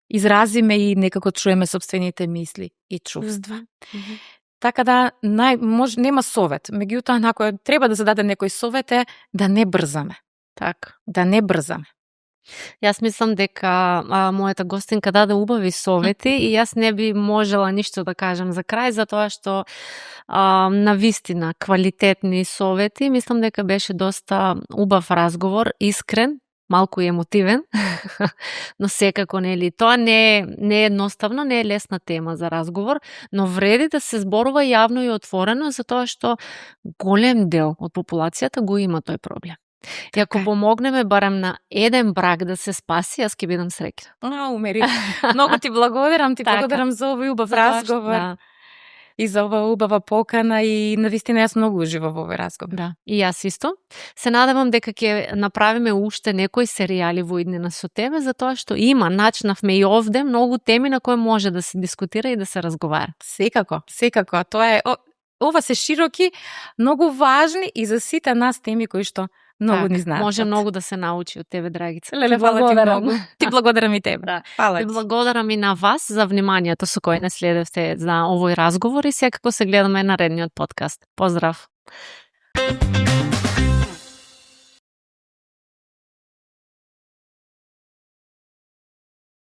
изразиме и некако чуеме собствените мисли и чувства. Така да, нема совет. Меѓутоа, ако треба да се даде некој совет е да не брзаме. Так. Да не брзаме. Јас мислам дека мојата гостинка даде убави совети и јас не би можела ништо да кажам за крај, затоа што навистина квалитетни совети. Мислам дека беше доста убав разговор, искрен, малку емотивен, но секако нели тоа не е едноставно, не е лесна тема за разговор, но вреди да се зборува јавно и отворено, затоа што голем дел од популацијата го има тој проблем. И ако помогнеме барем на еден брак да се спаси, јас ќе бидам среќна. Умери. Многу ти благодарам, благодарам за овој убав разговор. Да. И за ова убава покана и навистина јас многу уживав во овој разговор. Да, и јас исто. Се надевам дека ќе направиме уште некои серијали во иднина со тебе, затоа што начнавме и овде многу теми на кои може да се дискутира и да се разговара. Секако. Тоа е ова се широки, многу важни и за сите нас теми кои што многу ни знаат. Може многу да се научи од тебе, драгица. Леле, фала ти многу. Ти благодарам и тебе. Да. Фала ти. Благодарам и на вас за вниманието со кој не следевте за овој разговор и секако се гледаме наредниот подкаст. Поздрав!